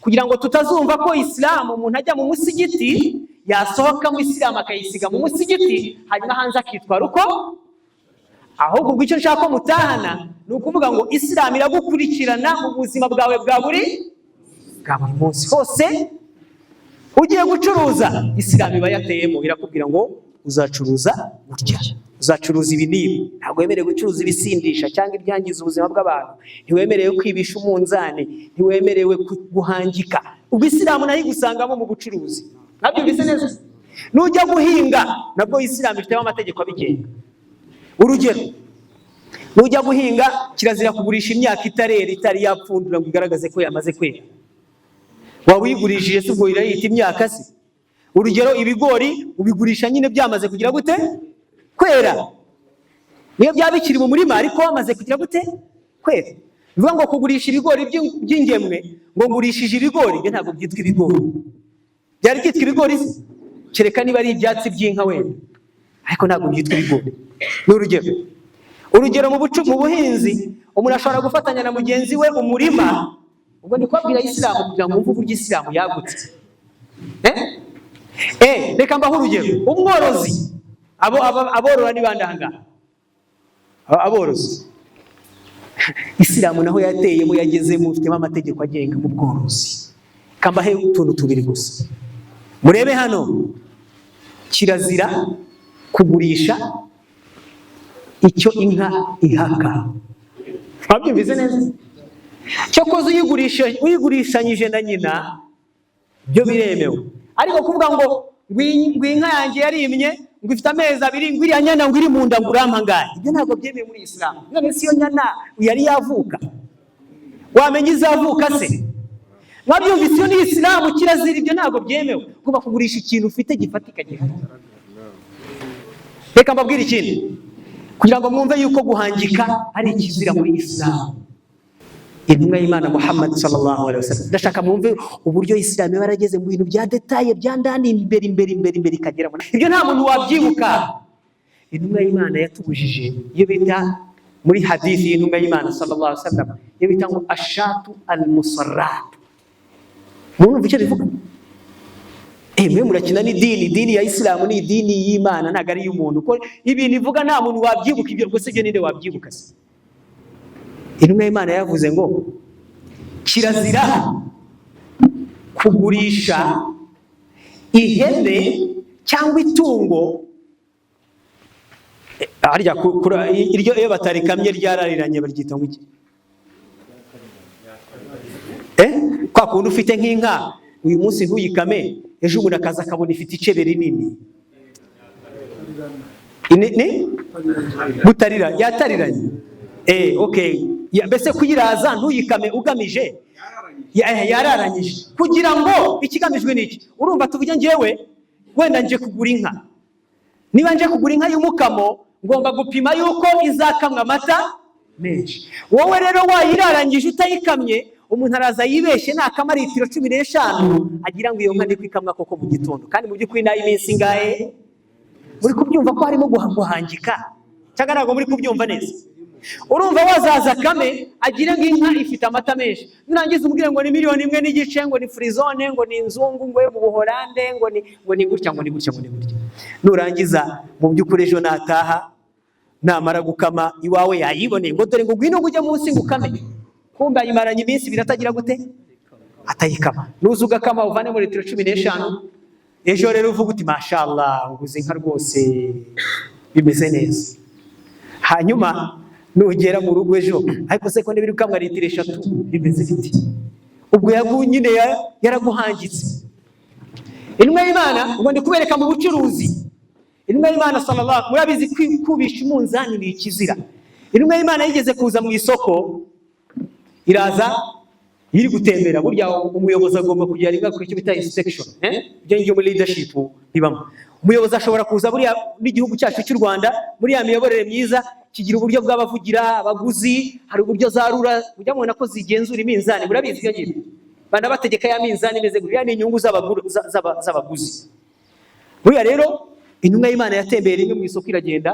kugira ngo tutazumva ko Isilamu umuntu ajya mu musigiti, yasohokamo Isilamu akayisiga mu musigiti, hanyuma hanze akitwara uko. Ahubwo ubwo icyo nshaka ko mutahana ni ukuvuga ngo Isilamu iragukurikirana mu buzima bwawe bwa buri munsi hose. Ugiye gucuruza, Isilamu iba yateyemo, irakubwira ngo uzacuruza gutya, uzacuruza ibi n'ibi. Ntabwo wemerewe gucuruza ibisindisha cyangwa ibyangiza ubuzima bw'abantu, ntiwemerewe kwibisha umunzani, ntiwemerewe guhangika. Ubwo Isilamu nayo igusangamo mu bucuruzi. Nabyumvise neza? Nujya guhinga, nabwo Isilamu ifitemo amategeko abigenga. Urugero, nujya guhinga, kirazira kugurisha imyaka itarera, itari yapfundura ngo igaragaze ko yamaze kwera. Waba uyigurishije se, ubwo irayita imyaka se? Urugero, ibigori ubigurisha nyine byamaze kugira gute? Kwera. Niyo byaba bikiri mu murima, ariko wamaze kugira gute? Kwera. Bivuga ngo kugurisha ibigori by'ingemwe, ngo ngurishije ibigori, ibyo ntabwo byitwa ibigori. Byari byitwa ibigori se? Kereka niba ari ibyatsi by'inka wenda, ariko ntabwo byitwa ibigori. Ni urugero. Urugero, mu buhinzi, umuntu ashobora gufatanya na mugenzi we umurima. Ubwo ndi kubabwira Isilamu kugira ngo wumve uburyo Isilamu yagutse. Reka mbahe urugero. Umworozi, aborora ni bande ahangaha? Aborozi, Isilamu naho yateyemo, yagezemo, ufitemo amategeko agenga mu bworozi. Reka mbahe utuntu tubiri gusa, murebe hano. Kirazira kugurisha icyo inka ihaka. Wabyumvise neza? Cyokoze uyigurishanyije na nyina, byo biremewe. Ariko kuvuga ngo inka yanjye yarimye, ngo ifite amezi 2, ngo iriya nyana ngo iri mu nda, ngo urampa angahe, ibyo ntabwo byemewe muri Isilamu. None si iyo nyana yari yavuka, wamenya izavuka se? Mwabyumvise? Iyo ni Isilamu. Kirazira, ibyo ntabwo byemewe. Ugomba kugurisha ikintu ufite gifatika, gihari. Reka mbabwire ikindi kugira ngo mwumve yuko guhangika ari ikizira muri Isilamu. Intumwa y'Imana Muhammad sallallahu alaihi wasallam, ndashaka mwumve uburyo Isilamu iba yarageze mu bintu bya détails, bya ndani, imbere, imbere, imbere, imbere ikageramo. Ibyo nta muntu wabyibuka. Intumwa y'Imana yatubujije iyo bita, muri hadithi y'intumwa y'Imana sallallahu alaihi wasallam, iyo bita ngo ashatu al musarrat. Mwumva icyo bivuga? Mwe murakina n'idini. Idini ya Isilamu ni idini y'Imana, ntabwo ari iy'umuntu, ko ibintu ivuga nta muntu wabyibuka. Ibyo rwose, ibyo ninde wabyibuka se? Intumwa y'Imana yavuze ngo kirazira kugurisha ihene cyangwa itungo. Harya iryo iyo batarikamye ryarariranye baryita ngo iki? Kwa kundi ufite nk'inka uyu munsi ntuyikame, ejo umuntu akaza akabona ifite icebe rinini. Ni gutarira, yatariranye. Okay. Mbese kuyiraza ntuyikame ugamije yararanyije, kugira ngo ikigamijwe ni iki? Urumva, tuvuge njyewe wenda nje kugura inka. Niba nje kugura inka y'umukamo, ngomba gupima yuko izakamwa amata menshi. Wowe rero wayirarangije utayikamye, umuntu araza yibeshye, nakama litiro 15, agira ngo iyo nka niko ikamwa koko mu gitondo, kandi mu by'ukuri nayo iminsi ingahe? Muri kubyumva ko harimo guhangika, cyangwa ntabwo muri kubyumva neza? Urumva, wazaza kame agire ngo inka ifite amata menshi, nurangiza umubwire ngo ni miliyoni 1.5, ngo ni frisonne, ngo ni inzungu, ngo yo mu Buholande, ngo ni gutya, ngo ni gutya, ngo ni gutya. Nurangiza mu by'ukuri ejo nataha, namara gukama iwawe, yayiboneye, ngo dore, ngo ngwino, ngo ujye munsi ngo ukame. Kumbe ayimaranye iminsi 2 atagira gute? Atayikama. Nuza ugakama, uvanemo litiro 15. Ejo rero uvuga uti: "Mashallah, nguze inka rwose, bimeze neza." Hanyuma nugera mu rugo ejo: "Ariko se ko nibiri ukamwa litiro 3, bimeze biti?" Ubwo nyine yaraguhangitse. Intumwa y'Imana, ubwo ndi kubereka mu bucuruzi. Intumwa y'Imana sallallahu, murabizi, kubisha umunzani ni ikizira. Intumwa y'Imana yigeze kuza mu isoko, iraza iri gutembera. Burya umuyobozi agomba kugira rimwe ku icyo bita inspection. Ibyo ngibyo muri leadership bibamo. Umuyobozi ashobora kuza. Buriya n'igihugu cyacu cy'u Rwanda, muri ya miyoborere myiza, kigira uburyo bw'abavugira abaguzi. Hari uburyo za RURA ujya mubona ko zigenzura iminzani. Murabizi ibyo ngibyo, banabategeka ya minzani imeze gutya. Ni inyungu z'abaguzi. Buriya rero intumwa y'Imana yatembeye rimwe mu isoko, iragenda.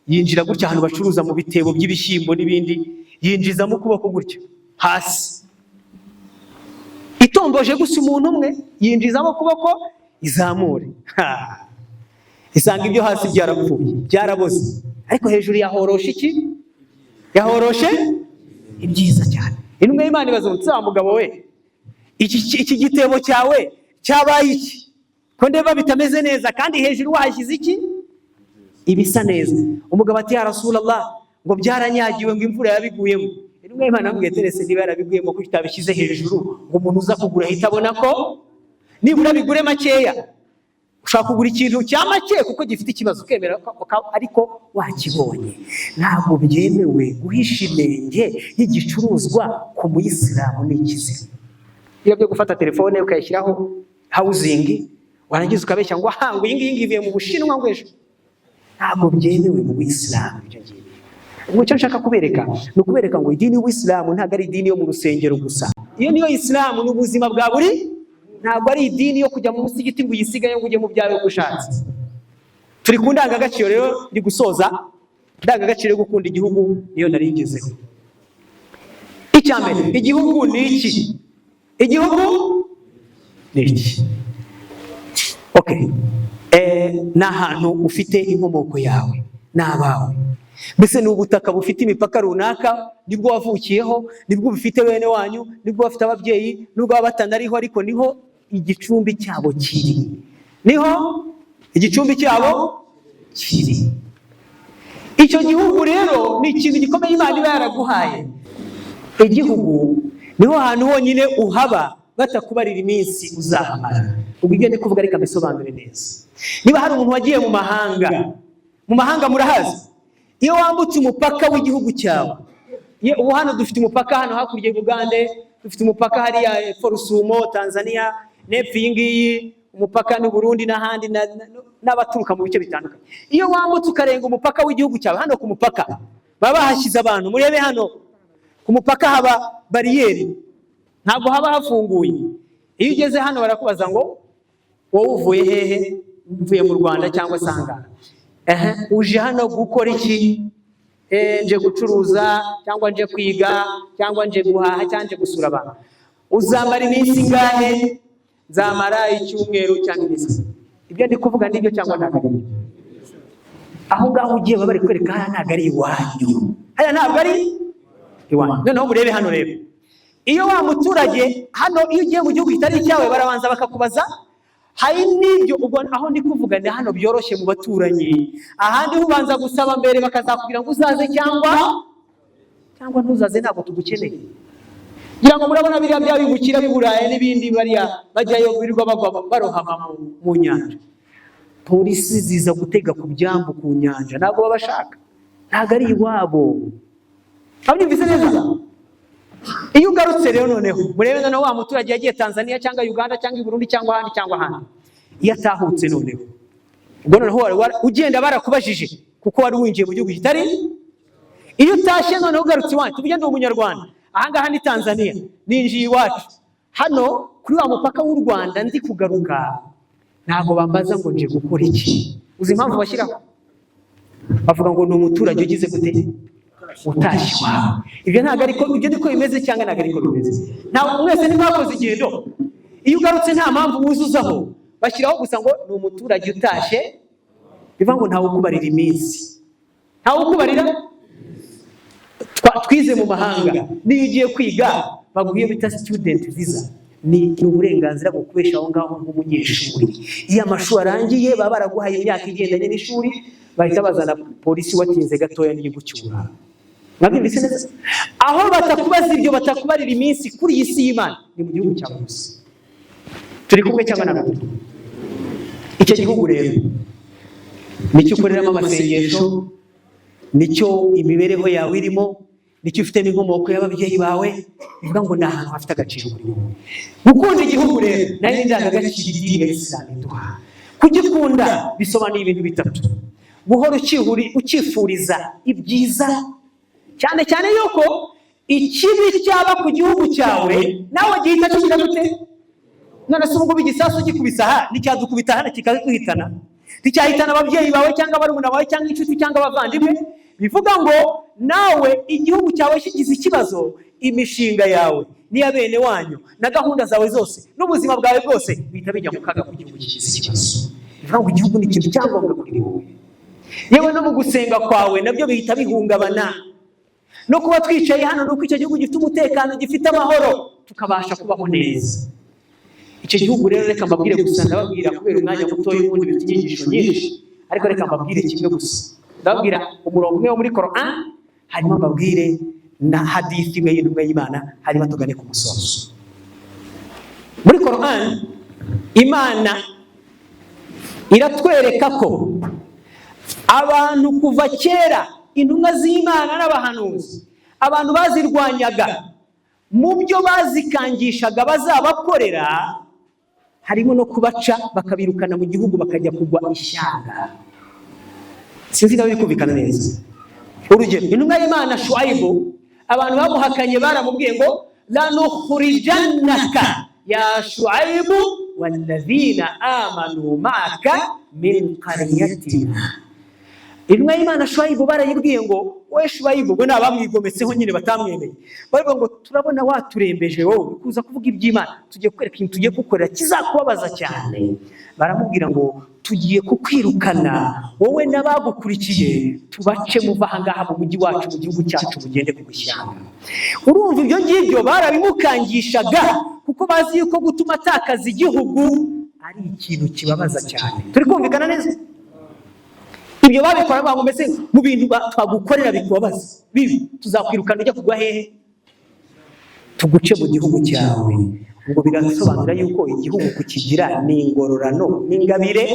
Yinjira gutya ahantu bacuruza mu bitebo by'ibishyimbo n'ibindi, yinjizamo ukuboko gutya hasi, itomboje gusa umuntu umwe, yinjizamo ukuboko izamure. Ha! Isanga ibyo hasi byarapfuye, byaraboze, ariko hejuru yahoroshe iki? Yahoroshe ibyiza cyane. Intumwa y'Imana ibaza ngo: "Wa mugabo we, iki gitebo cyawe cyabaye iki, ko ndeba bitameze neza kandi hejuru wahashyize iki? Ibisa neza?" Umugabo ati: "Ya Rasulallah," ngo "byaranyagiwe," ngo "imvura yabiguyemo." Intumwa y'Imana yamubwiye terese niba yarabiguyemo, ko utabishyize hejuru ngo umuntu uza kugura ahita abona ko nibura bigure makeya? Ushobora kugura ikintu cya make kuko gifite ikibazo, ukemera ariko wakibonye. Ntabwo byemewe guhisha inenge y'igicuruzwa ku muyisilamu, ni ikizira. Iyo byo gufata telefone ukayishyiraho housing, warangiza ukabeshya ngo aha, ngo iyi ngiyi ivuye mu Bushinwa, ngo ejo, ntabwo byemewe mu buyisilamu ibyo ngibyo. Ubwo icyo nshaka kubereka ni ukubereka ngo idini y'ubuyisilamu ntabwo ari idini yo mu rusengero gusa. Iyo niyo isilamu, ni ubuzima bwa buri, ntabwo ari idini yo kujya mu musigiti ngo uyisigaye ngo ujye mu byawe uko ushatse. Turi ku ndangagaciro rero, ndi gusoza. Indangagaciro yo gukunda igihugu niyo nari ngezeho. Icya mbere, igihugu ni iki? Igihugu ni iki? Okay. Ni ahantu ufite inkomoko yawe n'abawe, mbese ni ubutaka bufite imipaka runaka, nibwo wavukiyeho, nibwo bufite bene wanyu, nibwo bafite ababyeyi, nubwo baba batanariho, ariko niho igicumbi cyabo kiri, niho igicumbi cyabo kiri. Icyo gihugu rero ni ikintu gikomeye Imana iba yaraguhaye. Igihugu niho hantu honyine uhaba batakubarira iminsi uzahamara. Ubwo ibyo ndi kuvuga, reka mbisobanure neza. Niba hari umuntu wagiye mu mahanga, mu mahanga murahazi, iyo wambutse umupaka w'igihugu cyawe, ubu hano dufite umupaka hano hakurya i Bugande, dufite umupaka hariya epfo Rusumo, Tanzania, n'epfo iyi ngiyi umupaka n'u Burundi n'ahandi n'abaturuka mu bice bitandukanye. Iyo wambutse ukarenga umupaka w'igihugu cyawe, hano ku mupaka baba bahashyize abantu. Murebe hano ku mupaka haba bariyeri, ntabwo haba hafunguye. Iyo ugeze hano barakubaza ngo: "Wowe uvuye hehe?" "Mvuye mu Rwanda cyangwa se ahangaha." "Ehe, uje hano gukora iki?" "Nje gucuruza cyangwa nje kwiga cyangwa nje guhaha cyangwa nje gusura abantu." "Uzamara iminsi ingahe?" "Nzamara icyumweru cyangwa iminsi." Ibyo ndi kuvuga nibyo cyangwa ntabwo ari byo? Aho ngaho ugiye baba bari kwereka hariya ntabwo ari iwanyu, hariya ntabwo ari iwanyu. Noneho murebe hano rero, iyo wa muturage hano, iyo ugiye mu gihugu kitari icyawe, barabanza bakakubaza. Hari n'ibyo, ubwo aho ndi kuvuga ni hano byoroshye mu baturanyi. Ahandi ho ubanza gusaba mbere, bakazakubwira ngo uzaze cyangwa ntuzaze, ntabwo tugukeneye. Ngira ngo murabona biriya byabimukira b'i Burayi n'ibindi, bariya bajyayo birirwa bagwa barohama mu nyanja. Polisi ziza gutega ku byambu ku nyanja, ntabwo babashaka, ntabwo ari iwabo. Abyumvise neza? Iyo ugarutse rero, noneho murebe, noneho wa muturage yagiye Tanzania cyangwa Uganda cyangwa i Burundi cyangwa ahandi cyangwa ahandi, iyo atahutse noneho, ubwo noneho ugenda barakubajije kuko wari winjiye mu gihugu kitari. Iyo utashye noneho ugarutse iwanyu, tuvuge ndi umunyarwanda, ahangaha ni Tanzania, ninjiye iwacu hano kuri wa mupaka w'u Rwanda, ndi kugaruka, ntabwo bambaza ngo nje gukora iki. Uzi impamvu bashyiraho? Bavuga ngo ni umuturage ugize gute? Utashye iwawe. Ibyo ntabwo ariko, ibyo niko bimeze cyangwa ntabwo ariko bimeze? Ntabwo mwese ntimwakoze ingendo? Iyo ugarutse nta mpamvu wuzuzaho, bashyiraho gusa ngo ni umuturage utashye. Bivuga ngo ntawe ukubarira iminsi, ntawe ukubarira. Twize mu mahanga, niyo ugiye kwiga baguha iyo bita student visa, ni uburenganzira bwo kubesha aho ngaho nk'umunyeshuri. Iyo amashuri arangiye, baba baraguhaye imyaka igendanye n'ishuri, bahita bazana polisi, watinze gatoya niyo igucyura. Mwabyumvise neza? Aho batakubaza ibyo, batakubarira iminsi kuri iyi si y'Imana, ni mu gihugu cyawe gusa. Turi kumwe cyangwa ntabwo turi kumwe? Icyo gihugu rero nicyo ukoreramo amasengesho, nicyo imibereho yawe irimo, nicyo ufitemo inkomoko y'ababyeyi bawe. Bivuga ngo ni ahantu hafite agaciro kuri wowe. Gukunda igihugu rero nayo ni indangagaciro idini ya Isilamu iduha. Kugikunda bisobanuye ibintu bitatu: guhora ukifuriza ibyiza, cyane cyane yuko ikibi cyaba ku gihugu cyawe nawe gihita kigira gute? None se ubu ngubu igisasu gikubise aha nticyadukubita hano kikaduhitana? Nticyahitana ababyeyi bawe cyangwa barumuna bawe cyangwa inshuti cyangwa abavandimwe. Bivuga ngo nawe igihugu cyawe kigize ikibazo, imishinga yawe n'iya bene wanyu na gahunda zawe zose n'ubuzima bwawe bwose bihita bijya mu kaga ku gihugu kigize ikibazo. Bivuga ngo igihugu ni ikintu cyangombwa kuri wowe. Yewe no mu gusenga kwawe nabyo bihita bihungabana. No kuba twicaye hano ni uko icyo gihugu gifite umutekano, gifite amahoro, tukabasha kubaho neza. Icyo gihugu rero, reka mbabwire gusa, ndababwira kubera umwanya mutoya, ubundi bifite inyigisho nyinshi, ariko reka mbabwire kimwe gusa. Ndababwira umurongo umwe wo muri Quran, hanyuma mbabwire na hadithi imwe y'intumwa y'Imana, hanyuma tugane ku musozo. Muri Quran Imana iratwereka ko abantu kuva kera, intumwa z'Imana n'abahanuzi, abantu bazirwanyaga, mu byo bazikangishaga bazabakorera harimo no kubaca bakabirukana mu gihugu, bakajya kugwa ishyanga. Sinzi niba biri kumvikana neza. Urugero, intumwa y'Imana Shuwayibu, abantu bamuhakanye baramubwiye ngo: "Lanukhrijannaka ya Shuwayibu walladhina amanu ma'aka min qaryatina." Intumwa y'Imana Shuwayibu barayibwiye ngo: "Wowe Shuwayibu," ubwo ni abamwigometseho nyine batamwemeye, baravuga ngo: "Turabona waturembeje wowe kuza kuvuga iby'Imana, tugiye kukwereka ikintu tugiye kugukorera kizakubabaza cyane." Baramubwira ngo: "Tugiye kukwirukana wowe n'abagukurikiye, tubace muva aha ngaha mu mujyi wacu, mu gihugu cyacu, mugende ku ishyanga." Urumva ibyo ngibyo barabimukangishaga kuko bazi yuko gutuma atakaza igihugu ari ikintu kibabaza cyane. Turi kumvikana neza? Ibyo babikora bavuga ngo: "Mbese mu bintu twagukorera bikubabaza bibi, tuzakwirukana ujya kugwa hehe? Tuguce mu gihugu cyawe." Ubwo birasobanura yuko igihugu kukigira ni ingororano, ni ingabire,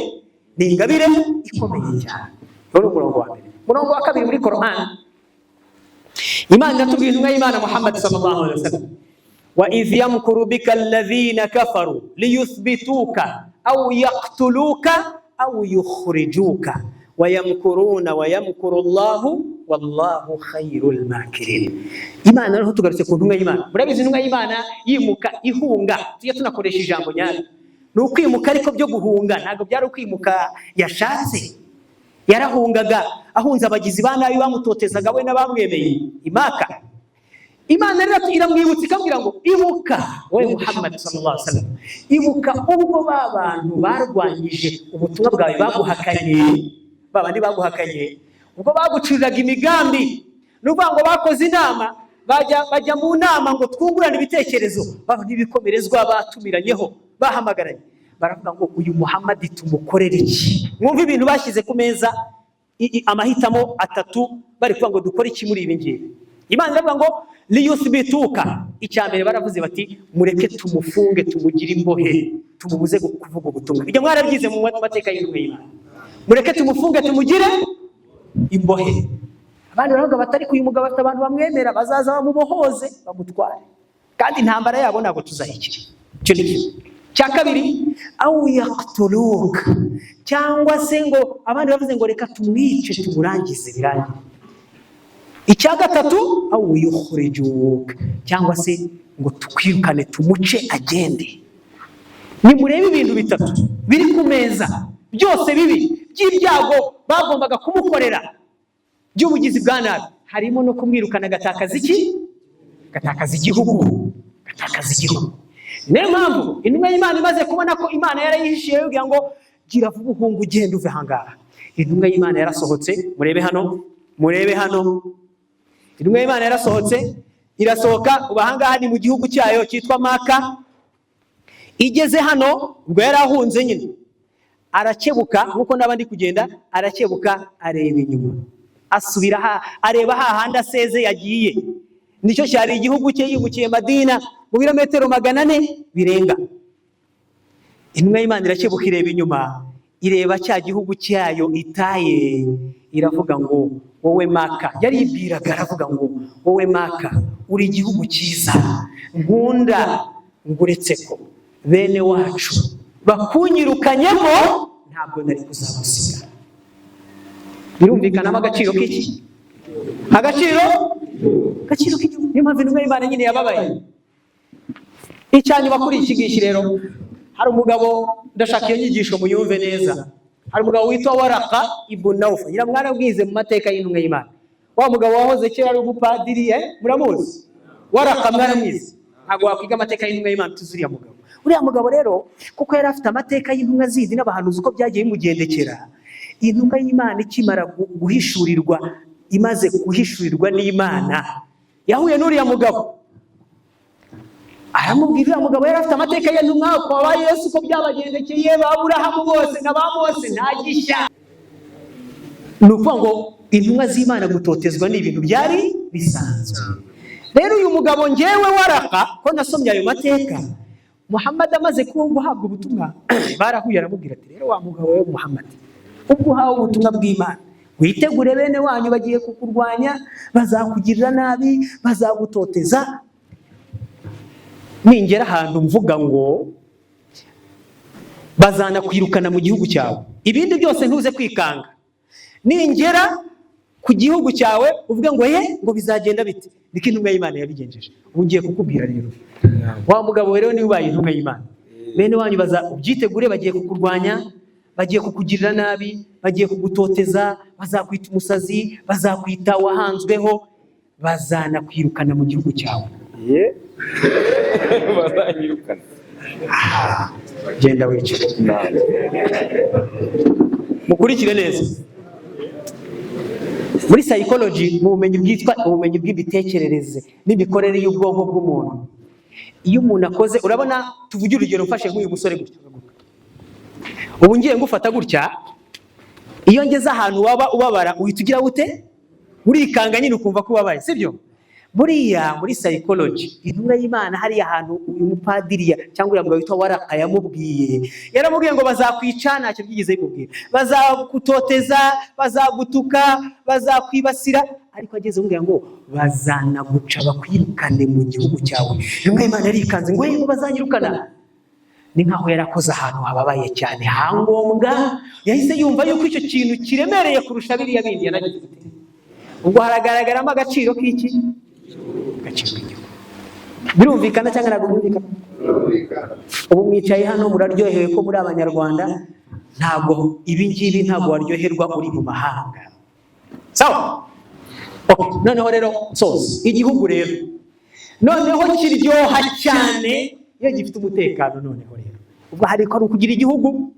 ni ingabire ikomeye cyane. Uwo ni umurongo wa mbere. Umurongo wa kabiri, muri Quran Imana iratubwira, intumwa y'Imana Muhammad sallallahu alaihi wasallam: "Wa idh yamkuru bika alladhina kafaru liyuthbituka aw yaqtuluka aw yukhrijuka wayamkuruna wayamkuru Allahu wallahu khairul makirin." Imana rero, tugarutse ku ntumwa y'Imana, murabizi intumwa y'Imana yimuka ihunga, tujya tunakoresha ijambo nyaryo, ni ukwimuka ariko byo guhunga, ntabwo byari ukwimuka yashatse. Yarahungaga ahunze abagizi ba nabi bamutotezaga we n'abamwemeye imaka. Imana rero iramwibutsa, ikabwira ngo: "Ibuka wowe Muhammad sallallahu alaihi wasallam, ibuka ubwo ba bantu barwanyije ubutumwa bwawe, baguhakanye, ba bandi baguhakanye, ubwo bagucuriraga imigambi." Ni ukuvuga ngo bakoze inama, bajya mu nama ngo twungurane ibitekerezo, baba n'ibikomerezwa batumiranyeho, bahamagaranye, baravuga ngo: "Uyu Muhammad tumukorere iki?" Mwumve ibintu bashyize ku meza, amahitamo atatu, bari kuvuga ngo: "Dukore iki muri ibi ngibi?" Imana iravuga ngo: "Liyuthbituka." Icya mbere baravuze bati: "Mureke tumufunge, tumugire imbohe, tumubuze kuvuga ubutumwa." Ibyo mwarabyize mu mateka y'intumwa y'Imana. "Mureke tumufunge, tumugire imbohe." Abandi baravuga bati: "Ariko uyu mugabo afite abantu bamwemera, bazaza bamubohoze bamutware, kandi intambara yabo ntabwo tuzayikira." Icyo ni kimwe. Cya kabiri, aw yaqtuluka, cyangwa se ngo abandi bavuze ngo: "Reka tumwice, tumurangize birangire." Icya gatatu, aw yukhrijuka, cyangwa se ngo tukwirukane, tumuce agende. Nimurebe ibintu bitatu biri ku meza, byose bibi by'ibyago bagombaga kumukorera by'ubugizi bwa nabi, harimo no kumwirukana agatakaza iki? Agatakaza igihugu, agatakaza igihugu. Niyo mpamvu intumwa y'Imana imaze kubona ko Imana yarayihishiye, yabwira ngo: "Gira vuba uhunga, ugenda uve ahangaha." Intumwa y'Imana yarasohotse. Murebe hano, murebe hano, intumwa y'Imana yarasohotse, irasohoka. Ubu ahangaha ni mu gihugu cyayo cyitwa Maka. Igeze hano, ubwo yari ahunze nyine, arakebuka nk'uko n'abandi kugenda, arakebuka areba inyuma, asubira ha, areba hahandi aseze yagiye, nicyo cyari igihugu cye yimukiye Madina, mu birometero 400 birenga. Intumwa y'Imana irakebuka, ireba inyuma, ireba cya gihugu cyayo itaye, iravuga ngo: "Wowe Maka," yaribwiraga, aravuga ngo: "Wowe Maka, uri igihugu cyiza nkunda, nguretse ko bene wacu bakunyirukanyemo, ntabwo nari kuzagusiga." Birumvikanamo agaciro k'iki? Agaciro k'igihugu. Niyo mpamvu intumwa y'Imana nyine yababaye. Icya nyuma kuri iki ngiki rero, hari umugabo, ndashaka iyo nyigisho muyumve neza. Hari umugabo witwa Waraka ibn Nawfal, ngira mwarabwize mu mateka y'intumwa y'Imana, wa mugabo wahoze kera ari umupadiri, muramuzi Waraka? Mwaramwize? Ntabwo wakwiga amateka y'intumwa y'Imana tuzi uriya mugabo. Uriya mugabo rero, kuko yari afite amateka y'intumwa zindi n'abahanuzi uko byagiye bimugendekera, intumwa y'Imana ikimara guhishurirwa, imaze guhishurirwa n'Imana, yahuye n'uriya mugabo aramubwira. Uriya mugabo yari afite amateka y'intumwa kwa ba Yesu ko byabagendekeye, ba Aburahamu bose na ba Mose, nta gishya. Ni ukuvuga ngo intumwa z'Imana gutotezwa ni ibintu byari bisanzwe. Rero uyu mugabo, ngewe Waraka ko nasomye ayo mateka, Muhammad amaze guhabwa ubutumwa barahuye, aramubwira ati: "Rero wa mugabo we Muhammad, ubwo uhawe ubutumwa bw'Imana, witegure, bene wanyu bagiye kukurwanya, bazakugirira nabi, bazagutoteza. Ningera ahantu mvuga ngo bazanakwirukana mu gihugu cyawe, ibindi byose ntuze kwikanga. Ningera ku gihugu cyawe uvuge ngo ye, ngo bizagenda bite?" Niko intumwa y'Imana yabigenjeje. Ubu ngiye kukubwira rero, wa mugabo rero, niba ubaye intumwa y'Imana, bene wanyu baza, ubyitegure, bagiye kukurwanya, bagiye kukugirira nabi, bagiye kugutoteza, bazakwita umusazi, bazakwita wahanzweho, bazanakwirukana mu gihugu cyawe. Ye, bazanyirukana? Genda wicare. Mukurikire neza. Muri psychology, mu bumenyi bwitwa ubumenyi bw'imitekerereze n'imikorere y'ubwonko bw'umuntu, iyo umuntu akoze, urabona, tuvuge urugero, mfashe nk'uyu musore gutya, ubu ngiye ngufata gutya, iyo ngeze ahantu waba ubabara uhita ugira gute? Urikanga nyine, ukumva ko ubabaye, sibyo? Buriya muri psychology, intumwa y'Imana hariya hantu uyu mupadiri cyangwa uriya mugabo witwa Waraka yamubwiye, yaramubwiye ngo bazakwica, ntacyo byigeze bimubwira, bazagutoteza, bazagutuka, bazakwibasira, ariko ageze amubwira ngo bazanaguca bakwirukane mu gihugu cyawe, intumwa y'Imana yarikanze ngo: "Ngo bazanyirukana?" Ni nkaho yarakoze ahantu hababaye cyane hangombwa, yahise yumva yuko icyo kintu kiremereye kurusha biriya bindi yanagize. Ubwo haragaragaramo agaciro k'iki? Agaciro k'igihugu. Birumvikana cyangwa ntabwo byumvikana? Ubu mwicaye hano muraryohewe ko muri Abanyarwanda. Ntabwo ibi ngibi, ntabwo waryoherwa uri mu mahanga. Sawa? Okay. Noneho rero soza, igihugu rero noneho kiryoha cyane iyo gifite umutekano. Noneho rero ubwo hari ukugira igihugu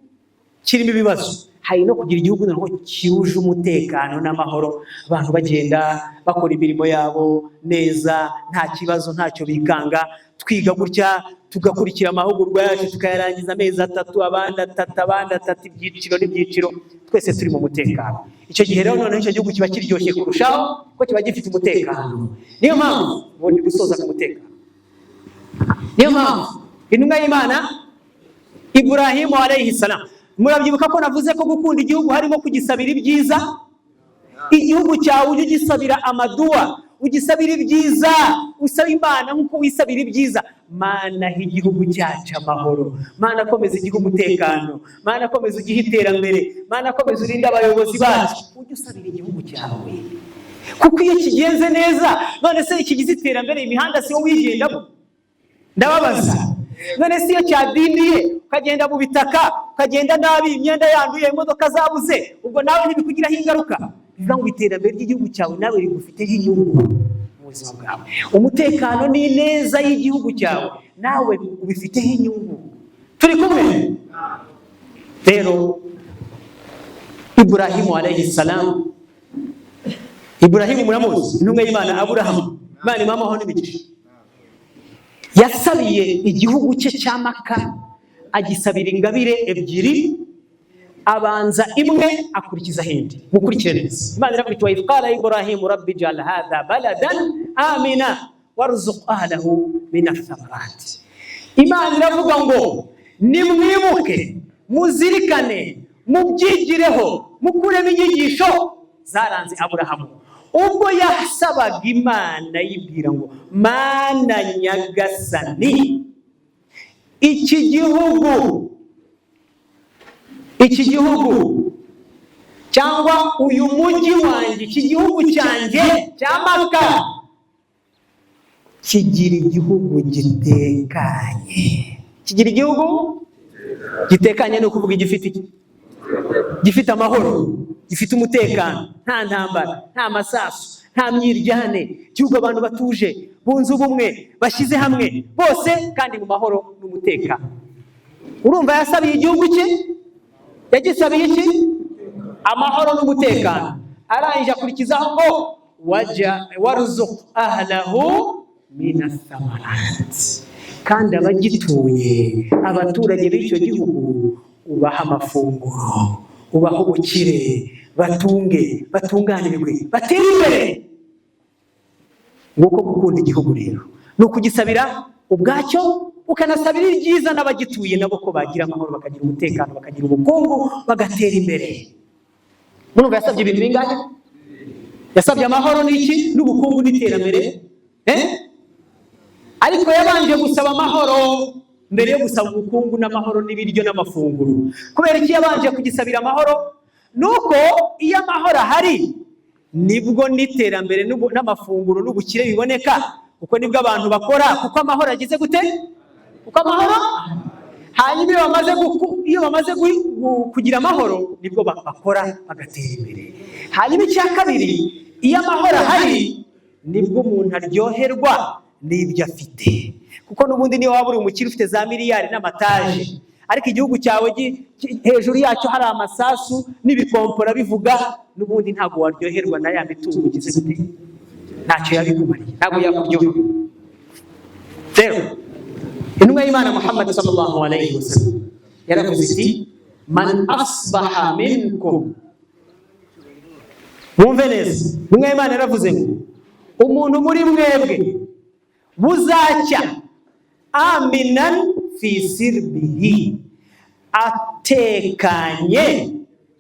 kirimo ibibazo, hari no kugira igihugu noneho cyuje umutekano n'amahoro, abantu bagenda bakora imirimo yabo neza, nta kibazo, ntacyo bikanga. Twiga gutya, tugakurikira amahugurwa yacu, tukayarangiza amezi 3, abandi 3, abandi 3, ibyiciro n'ibyiciro, twese turi mu mutekano. Icyo gihe rero noneho icyo gihugu kiba kiryoshye kurushaho kuko kiba gifite umutekano. Niyo mpamvu ubundi gusoza ku mutekano, niyo mpamvu intumwa y'Imana Iburahimu alayhi salam, murabyibuka ko navuze ko gukunda igihugu harimo kugisabira ibyiza. Igihugu cyawe ujye ugisabira amaduwa, ugisabira ibyiza, usaba Imana nk'uko wisabira ibyiza: "Mana, ha igihugu cyacu amahoro. Mana, komeza igihugu umutekano. Mana, komeza ugihe iterambere. Mana, komeza urinde abayobozi bacu." Ujye usabira igihugu cyawe, kuko iyo kigenze neza, none se kigize iterambere, imihanda si wowe uyigendamo? Ndababaza, none se iyo cyadindiye, ukagenda mu bitaka, ukagenda nabi, imyenda yanduye, imodoka zabuze, ubwo nawe ntibikugiraho ingaruka? Bivuga ngo iterambere ry'igihugu cyawe nawe rigufiteho inyungu mu buzima bwawe. Umutekano n'ineza y'igihugu cyawe nawe ubifiteho inyungu. Turi kumwe? Rero Iburahimu alayhi salam, Iburahimu muramuzi, intumwa y'Imana Aburahamu, Imana imuhe amahoro n'imigisha, yasabiye igihugu cye cya Maka, agisabira ingabire ebyiri, abanza imwe akurikizaho indi. Mukurikire neza. Imana iravuga iti: "Wa idh qala Ibrahimu rabbi ij'al hadha baladan amina warzuq ahlahu min athamarat." Imana iravuga ngo nimwibuke, muzirikane, mubyigireho, mukuremo inyigisho zaranze Aburahamu ubwo yasabaga Imana, yibwira ngo: "Mana Nyagasani, iki gihugu cyangwa uyu mujyi wanjye, iki gihugu cyanjye cya Maka, kigira igihugu gitekanye." Kigira igihugu gitekanye ni ukuvuga igifite iki? Gifite amahoro, gifite umutekano, nta ntambara, nta masasu, nta myiryane, igihugu abantu batuje, bunze ubumwe, bashyize hamwe bose kandi mu mahoro n'umutekano. Urumva yasabiye igihugu cye, yagisabiye iki? Amahoro n'umutekano. Arangije akurikizaho ngo wajya warzuq ahlahu minas samarat, kandi abagituye, abaturage b'icyo gihugu, ubaha amafunguro, ubaha ubukire, batunge, batunganirwe, batere imbere. Nguko gukunda igihugu rero ni ukugisabira ubwacyo, ukanasabira ibyiza n'abagituye nabo ko bagira amahoro, bakagira umutekano, bakagira ubukungu, bagatera imbere. Murumva yasabye ibintu bingahe? Yasabye amahoro n'iki? N'ubukungu n'iterambere. Ariko yabanje gusaba amahoro mbere yo gusaba ubukungu n'amahoro n'ibiryo n'amafunguro. Kubera iki yabanje kugisabira amahoro? Nuko iyo amahoro ahari nibwo n'iterambere n'amafunguro n'ubukire biboneka, kuko nibwo abantu bakora, kuko amahoro agize gute? Kuko amahoro. Hanyuma iyo bamaze kugira amahoro nibwo bakora bagatera imbere. Hanyuma icya kabiri, iyo amahoro ahari nibwo umuntu aryoherwa n'ibyo afite, kuko n'ubundi niyo waba uri umukire ufite za miliyari n'amataje, ariko igihugu cyawe hejuru yacyo hari amasasu n'ibikompora bivuga, n'ubundi ntabwo waryoherwa na ya mitungo ugize gute, ntacyo yabikumariye, ntabwo yakuryohera. Rero intumwa y'Imana Muhammad sallallahu alayhi wasallam yaravuze iti man asbaha minkum, mwumve neza, intumwa y'Imana yaravuze ngo umuntu muri mwebwe buzacya aminan fi sirbihi, atekanye,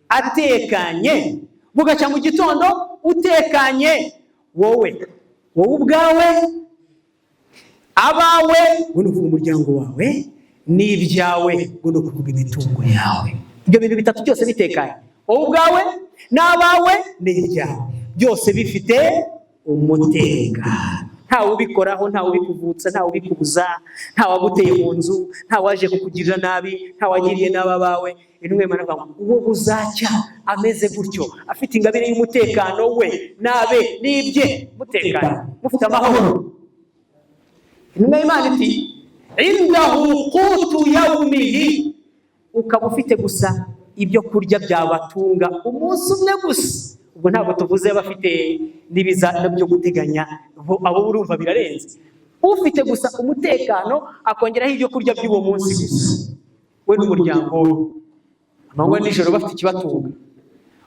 atekanye, bugacya mu gitondo utekanye, wowe ubwawe, abawe, ngo ni ukuvuga umuryango wawe, n'ibyawe, ngo ni ukuvuga imitungo yawe. Ibyo bintu bitatu byose bitekanye, wowe ubwawe n'abawe n'ibyawe, byose bifite umutekano, ntawe ubikoraho, ntawe ubikuvutsa, ntawe ubikubuza, ntawe waguteye mu nzu, ntawe waje kukugirira nabi, ntawe wagiriye nabi abawe. Intumwa y'Imana iravuga ngo uwo buzacya ameze gutyo, afite ingabire y'umutekano we n'abe n'ibye, mutekanye, mufite amahoro. Intumwa y'Imana iti indahu qutu yawmihi, ukaba ufite gusa ibyo kurya byabatunga umunsi umwe gusa. Ubwo ntabwo tuvuze abafite n'ibiza byo guteganya, abo urumva birarenze. Ufite gusa umutekano akongeraho ibyo kurya by'uwo munsi gusa, we n'umuryango we, amanywa nijoro bafite ikibatunga.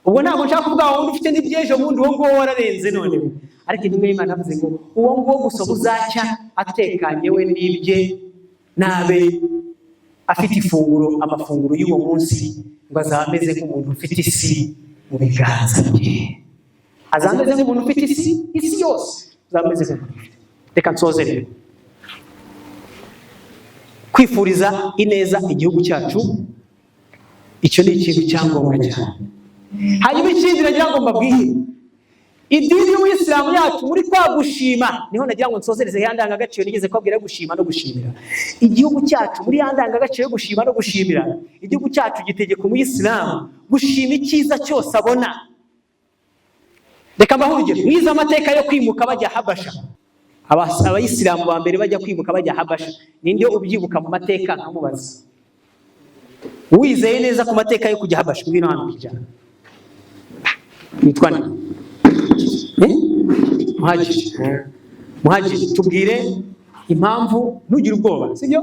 Ubwo ntabwo nshaka kuvuga wundi ufite n'iby'ejo bundi, uwo nguwo wararenze noneho. Ariko intumwa y'Imana yavuze ngo uwo nguwo gusa buzacya atekanye we n'ibye n'abe, afite ifunguro, amafunguro y'uwo munsi, ngo azaba ameze nk'umuntu ufite isi mu biganza bye, azaba ameze nk'umuntu ufite isi, isi yose azaba ameze nk'umuntu ufite. Reka nsoze rero kwifuriza ineza igihugu cyacu, icyo ni ikintu cyangombwa cyane. Hanyuma ikindi nagira ngo mbabwire, idini y'Ubuyisilamu yacu muri kwa gushima, niho nagira ngo nsozereze ya ndangagaciro nigeze kubabwira yo gushima no gushimira igihugu cyacu. Muri ya ndangagaciro yo gushima no gushimira igihugu cyacu, gitegeka umuyisilamu gushima icyiza cyose abona. Reka mbahe urugero. Mwize amateka yo kwimuka bajya Habasha, abayisilamu ba mbere bajya kwimuka bajya Habasha. Ninde ubyibuka mu mateka nkamubaza? Wizeye neza ku mateka yo kujya Habasha, ngwino hano kijana. Witwa nde? Muhajiri. Muhajiri, tubwire impamvu, ntugire ubwoba, sibyo?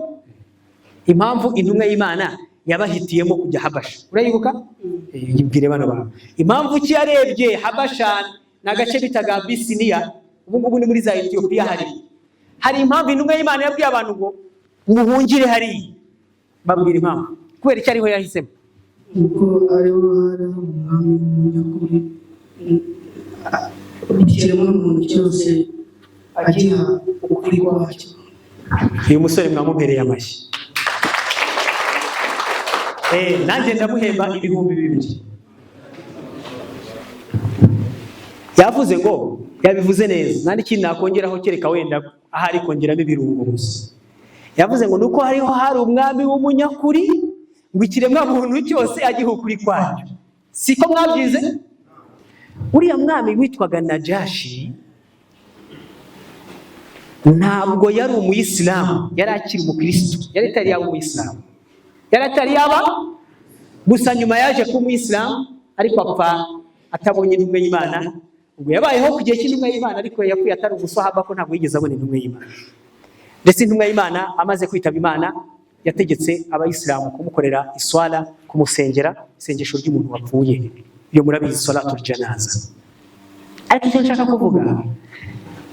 Impamvu intumwa y'Imana yabahitiyemo kujya Habasha, urayibuka? Ibwire bano bantu. Impamvu ki yarebye Habasha? Ni agace bitaga Abisiniya, ubu ngubu ni muri za Etiyopiya. Hari impamvu intumwa y'Imana yabwiye abantu ngo muhungire hariya. Babwira impamvu, kubera icyo ariho yahisemo. Kuko ariho hariho umwami w'umunyakuri, ikiremwamuntu cyose agiha ukuri kwacyo. Uyu musore mwamuhereye amashyi. Nanjye ndamuhemba 2000. Yavuze ngo yabivuze neza, nta n'ikindi nakongeraho kereka wenda ahari kongeramo ibirungo gusa. Yavuze ngo nuko hariho hari umwami w'umunyakuri Ngo ikiremwa muntu cyose agiha ukuri kwacyo. Siko mwabyize? Uriya mwami witwaga Najashi ntabwo yari umuyisilamu, yari akiri umukristo, yari atari yaba umuyisilamu, yari atari yaba. Gusa nyuma yaje kuba umuyisilamu, ariko apfa atabonye intumwa y'Imana. Ubwo yabayeho ku gihe cy'intumwa y'Imana, ariko yapfuye atari umusahaba, ko ntabwo yigeze abona intumwa y'Imana. Ndetse intumwa y'Imana amaze kwitaba Imana, yategetse abayisilamu kumukorera iswala, kumusengera isengesho ry'umuntu wapfuye. Iyo murabizi, salatul janaza. Ariko icyo nshaka kuvuga,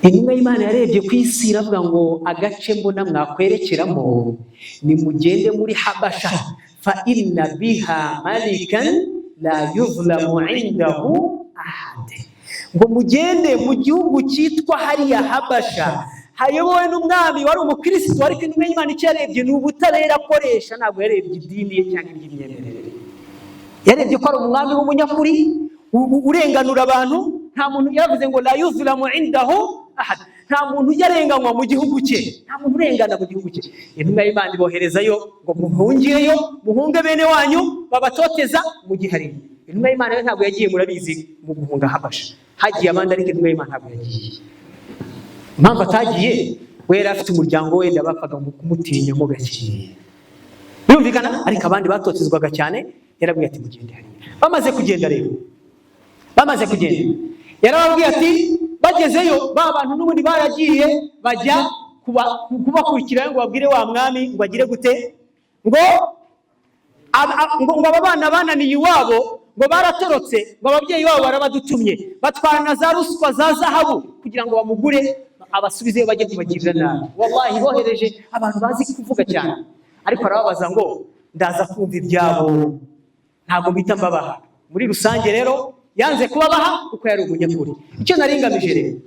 intumwa y'Imana yarebye ku isi iravuga ngo: "Agace mbona mwakwerekeramo ni mugende muri Habasha, fa inna biha malikan la yuzlamu indahu ahad." Ngo mugende mu gihugu cyitwa hariya Habasha, hayobowe n'umwami wari umukirisitu. Ariko intumwa y'Imana icyo yarebye ni ubutabera akoresha, ntabwo yarebye idini ye cyangwa iby'imyemerere. Yarebye ko ari umwami w'umunyakuri urenganura abantu. Nta muntu, yaravuze ngo: "La yuzlamu indahu ahad." Nta muntu ujya arenganywa mu gihugu cye, nta muntu urengana mu gihugu cye. Intumwa y'Imana iboherezayo ngo muhungireyo, muhunge bene wanyu babatoteza mu gihe ari. Intumwa y'Imana yo ntabwo yagiye, murabizi, mu guhunga Habasha. Hagiye abandi, ariko intumwa y'Imana ntabwo yagiye. Impamvu atagiye, we yari afite umuryango, wenda bapfaga mu kumutinyamo gake, birumvikana. Ariko abandi batotezwaga cyane, yarabwiye ati: "Mugende hariya." Bamaze kugenda rero, bamaze kugenda, yarababwiye ati, bagezeyo, ba bantu n'ubundi baragiye bajya kubakurikira ngo babwire wa mwami ngo agire gute, ngo ngo aba bana bananiye iwabo, ngo baratorotse, ngo ababyeyi babo barabadutumye, batwara na za ruswa za zahabu kugira ngo bamugure abasubizeyo bajye kubagirira nabi. Wallahi, bohereje abantu bazi kuvuga cyane, ariko arababaza ngo: "Ndaza kumva ibyabo, ntabwo mpita mbabaha." Muri rusange rero yanze kubabaha kuko yari umunyakuri. Icyo nari ngamije rero,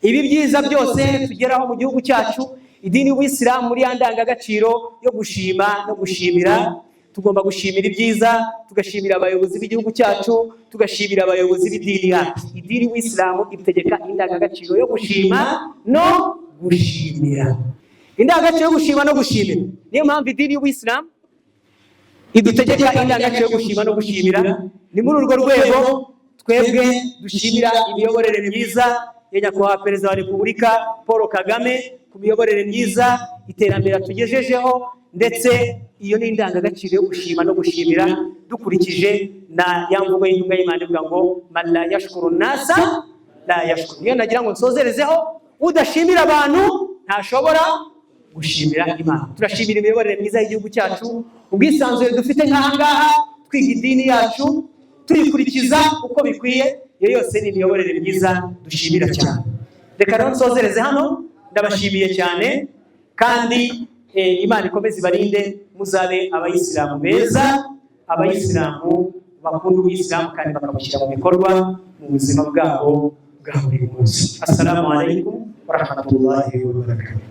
ibi byiza byose tugeraho mu gihugu cyacu, idini y'ubuyisilamu muri ya ndangagaciro yo gushima no gushimira, tugomba gushimira ibyiza, tugashimira abayobozi b'igihugu cyacu, tugashimira abayobozi b'idini yacu. Idini y'ubuyisilamu itegeka indangagaciro yo gushima no gushimira, indangagaciro yo gushima no gushimira. Niyo mpamvu idini y'ubuyisilamu idutegeka indangagaciro yo gushima no gushimira. Ni muri urwo rwego twebwe dushimira imiyoborere myiza ya Nyakubahwa Perezida wa Repubulika Paul Kagame, ku miyoborere myiza, iterambere atugejejeho. Ndetse iyo ni indangagaciro yo gushima no gushimira, dukurikije na ya mvugo y'intumwa y'Imana ivuga ngo: "Man la yashkuru nasa la yashkuru." Niyo nagira ngo nsozerezeho: udashimira abantu ntashobora gushimira Imana. Turashimira imiyoborere myiza y'igihugu cyacu, ubwisanzure dufite nk'aha ngaha, twiga idini yacu, tuyikurikiza uko bikwiye. Iyo yose ni imiyoborere myiza dushimira cyane. Reka rero nsozereze hano. Ndabashimiye cyane, kandi Imana ikomeze ibarinde, muzabe abayisilamu beza, abayisilamu bakunda ubuyisilamu kandi bakabushyira mu bikorwa mu buzima bwabo bwa buri munsi. Assalamu alaikum warahmatullahi wabarakatuh.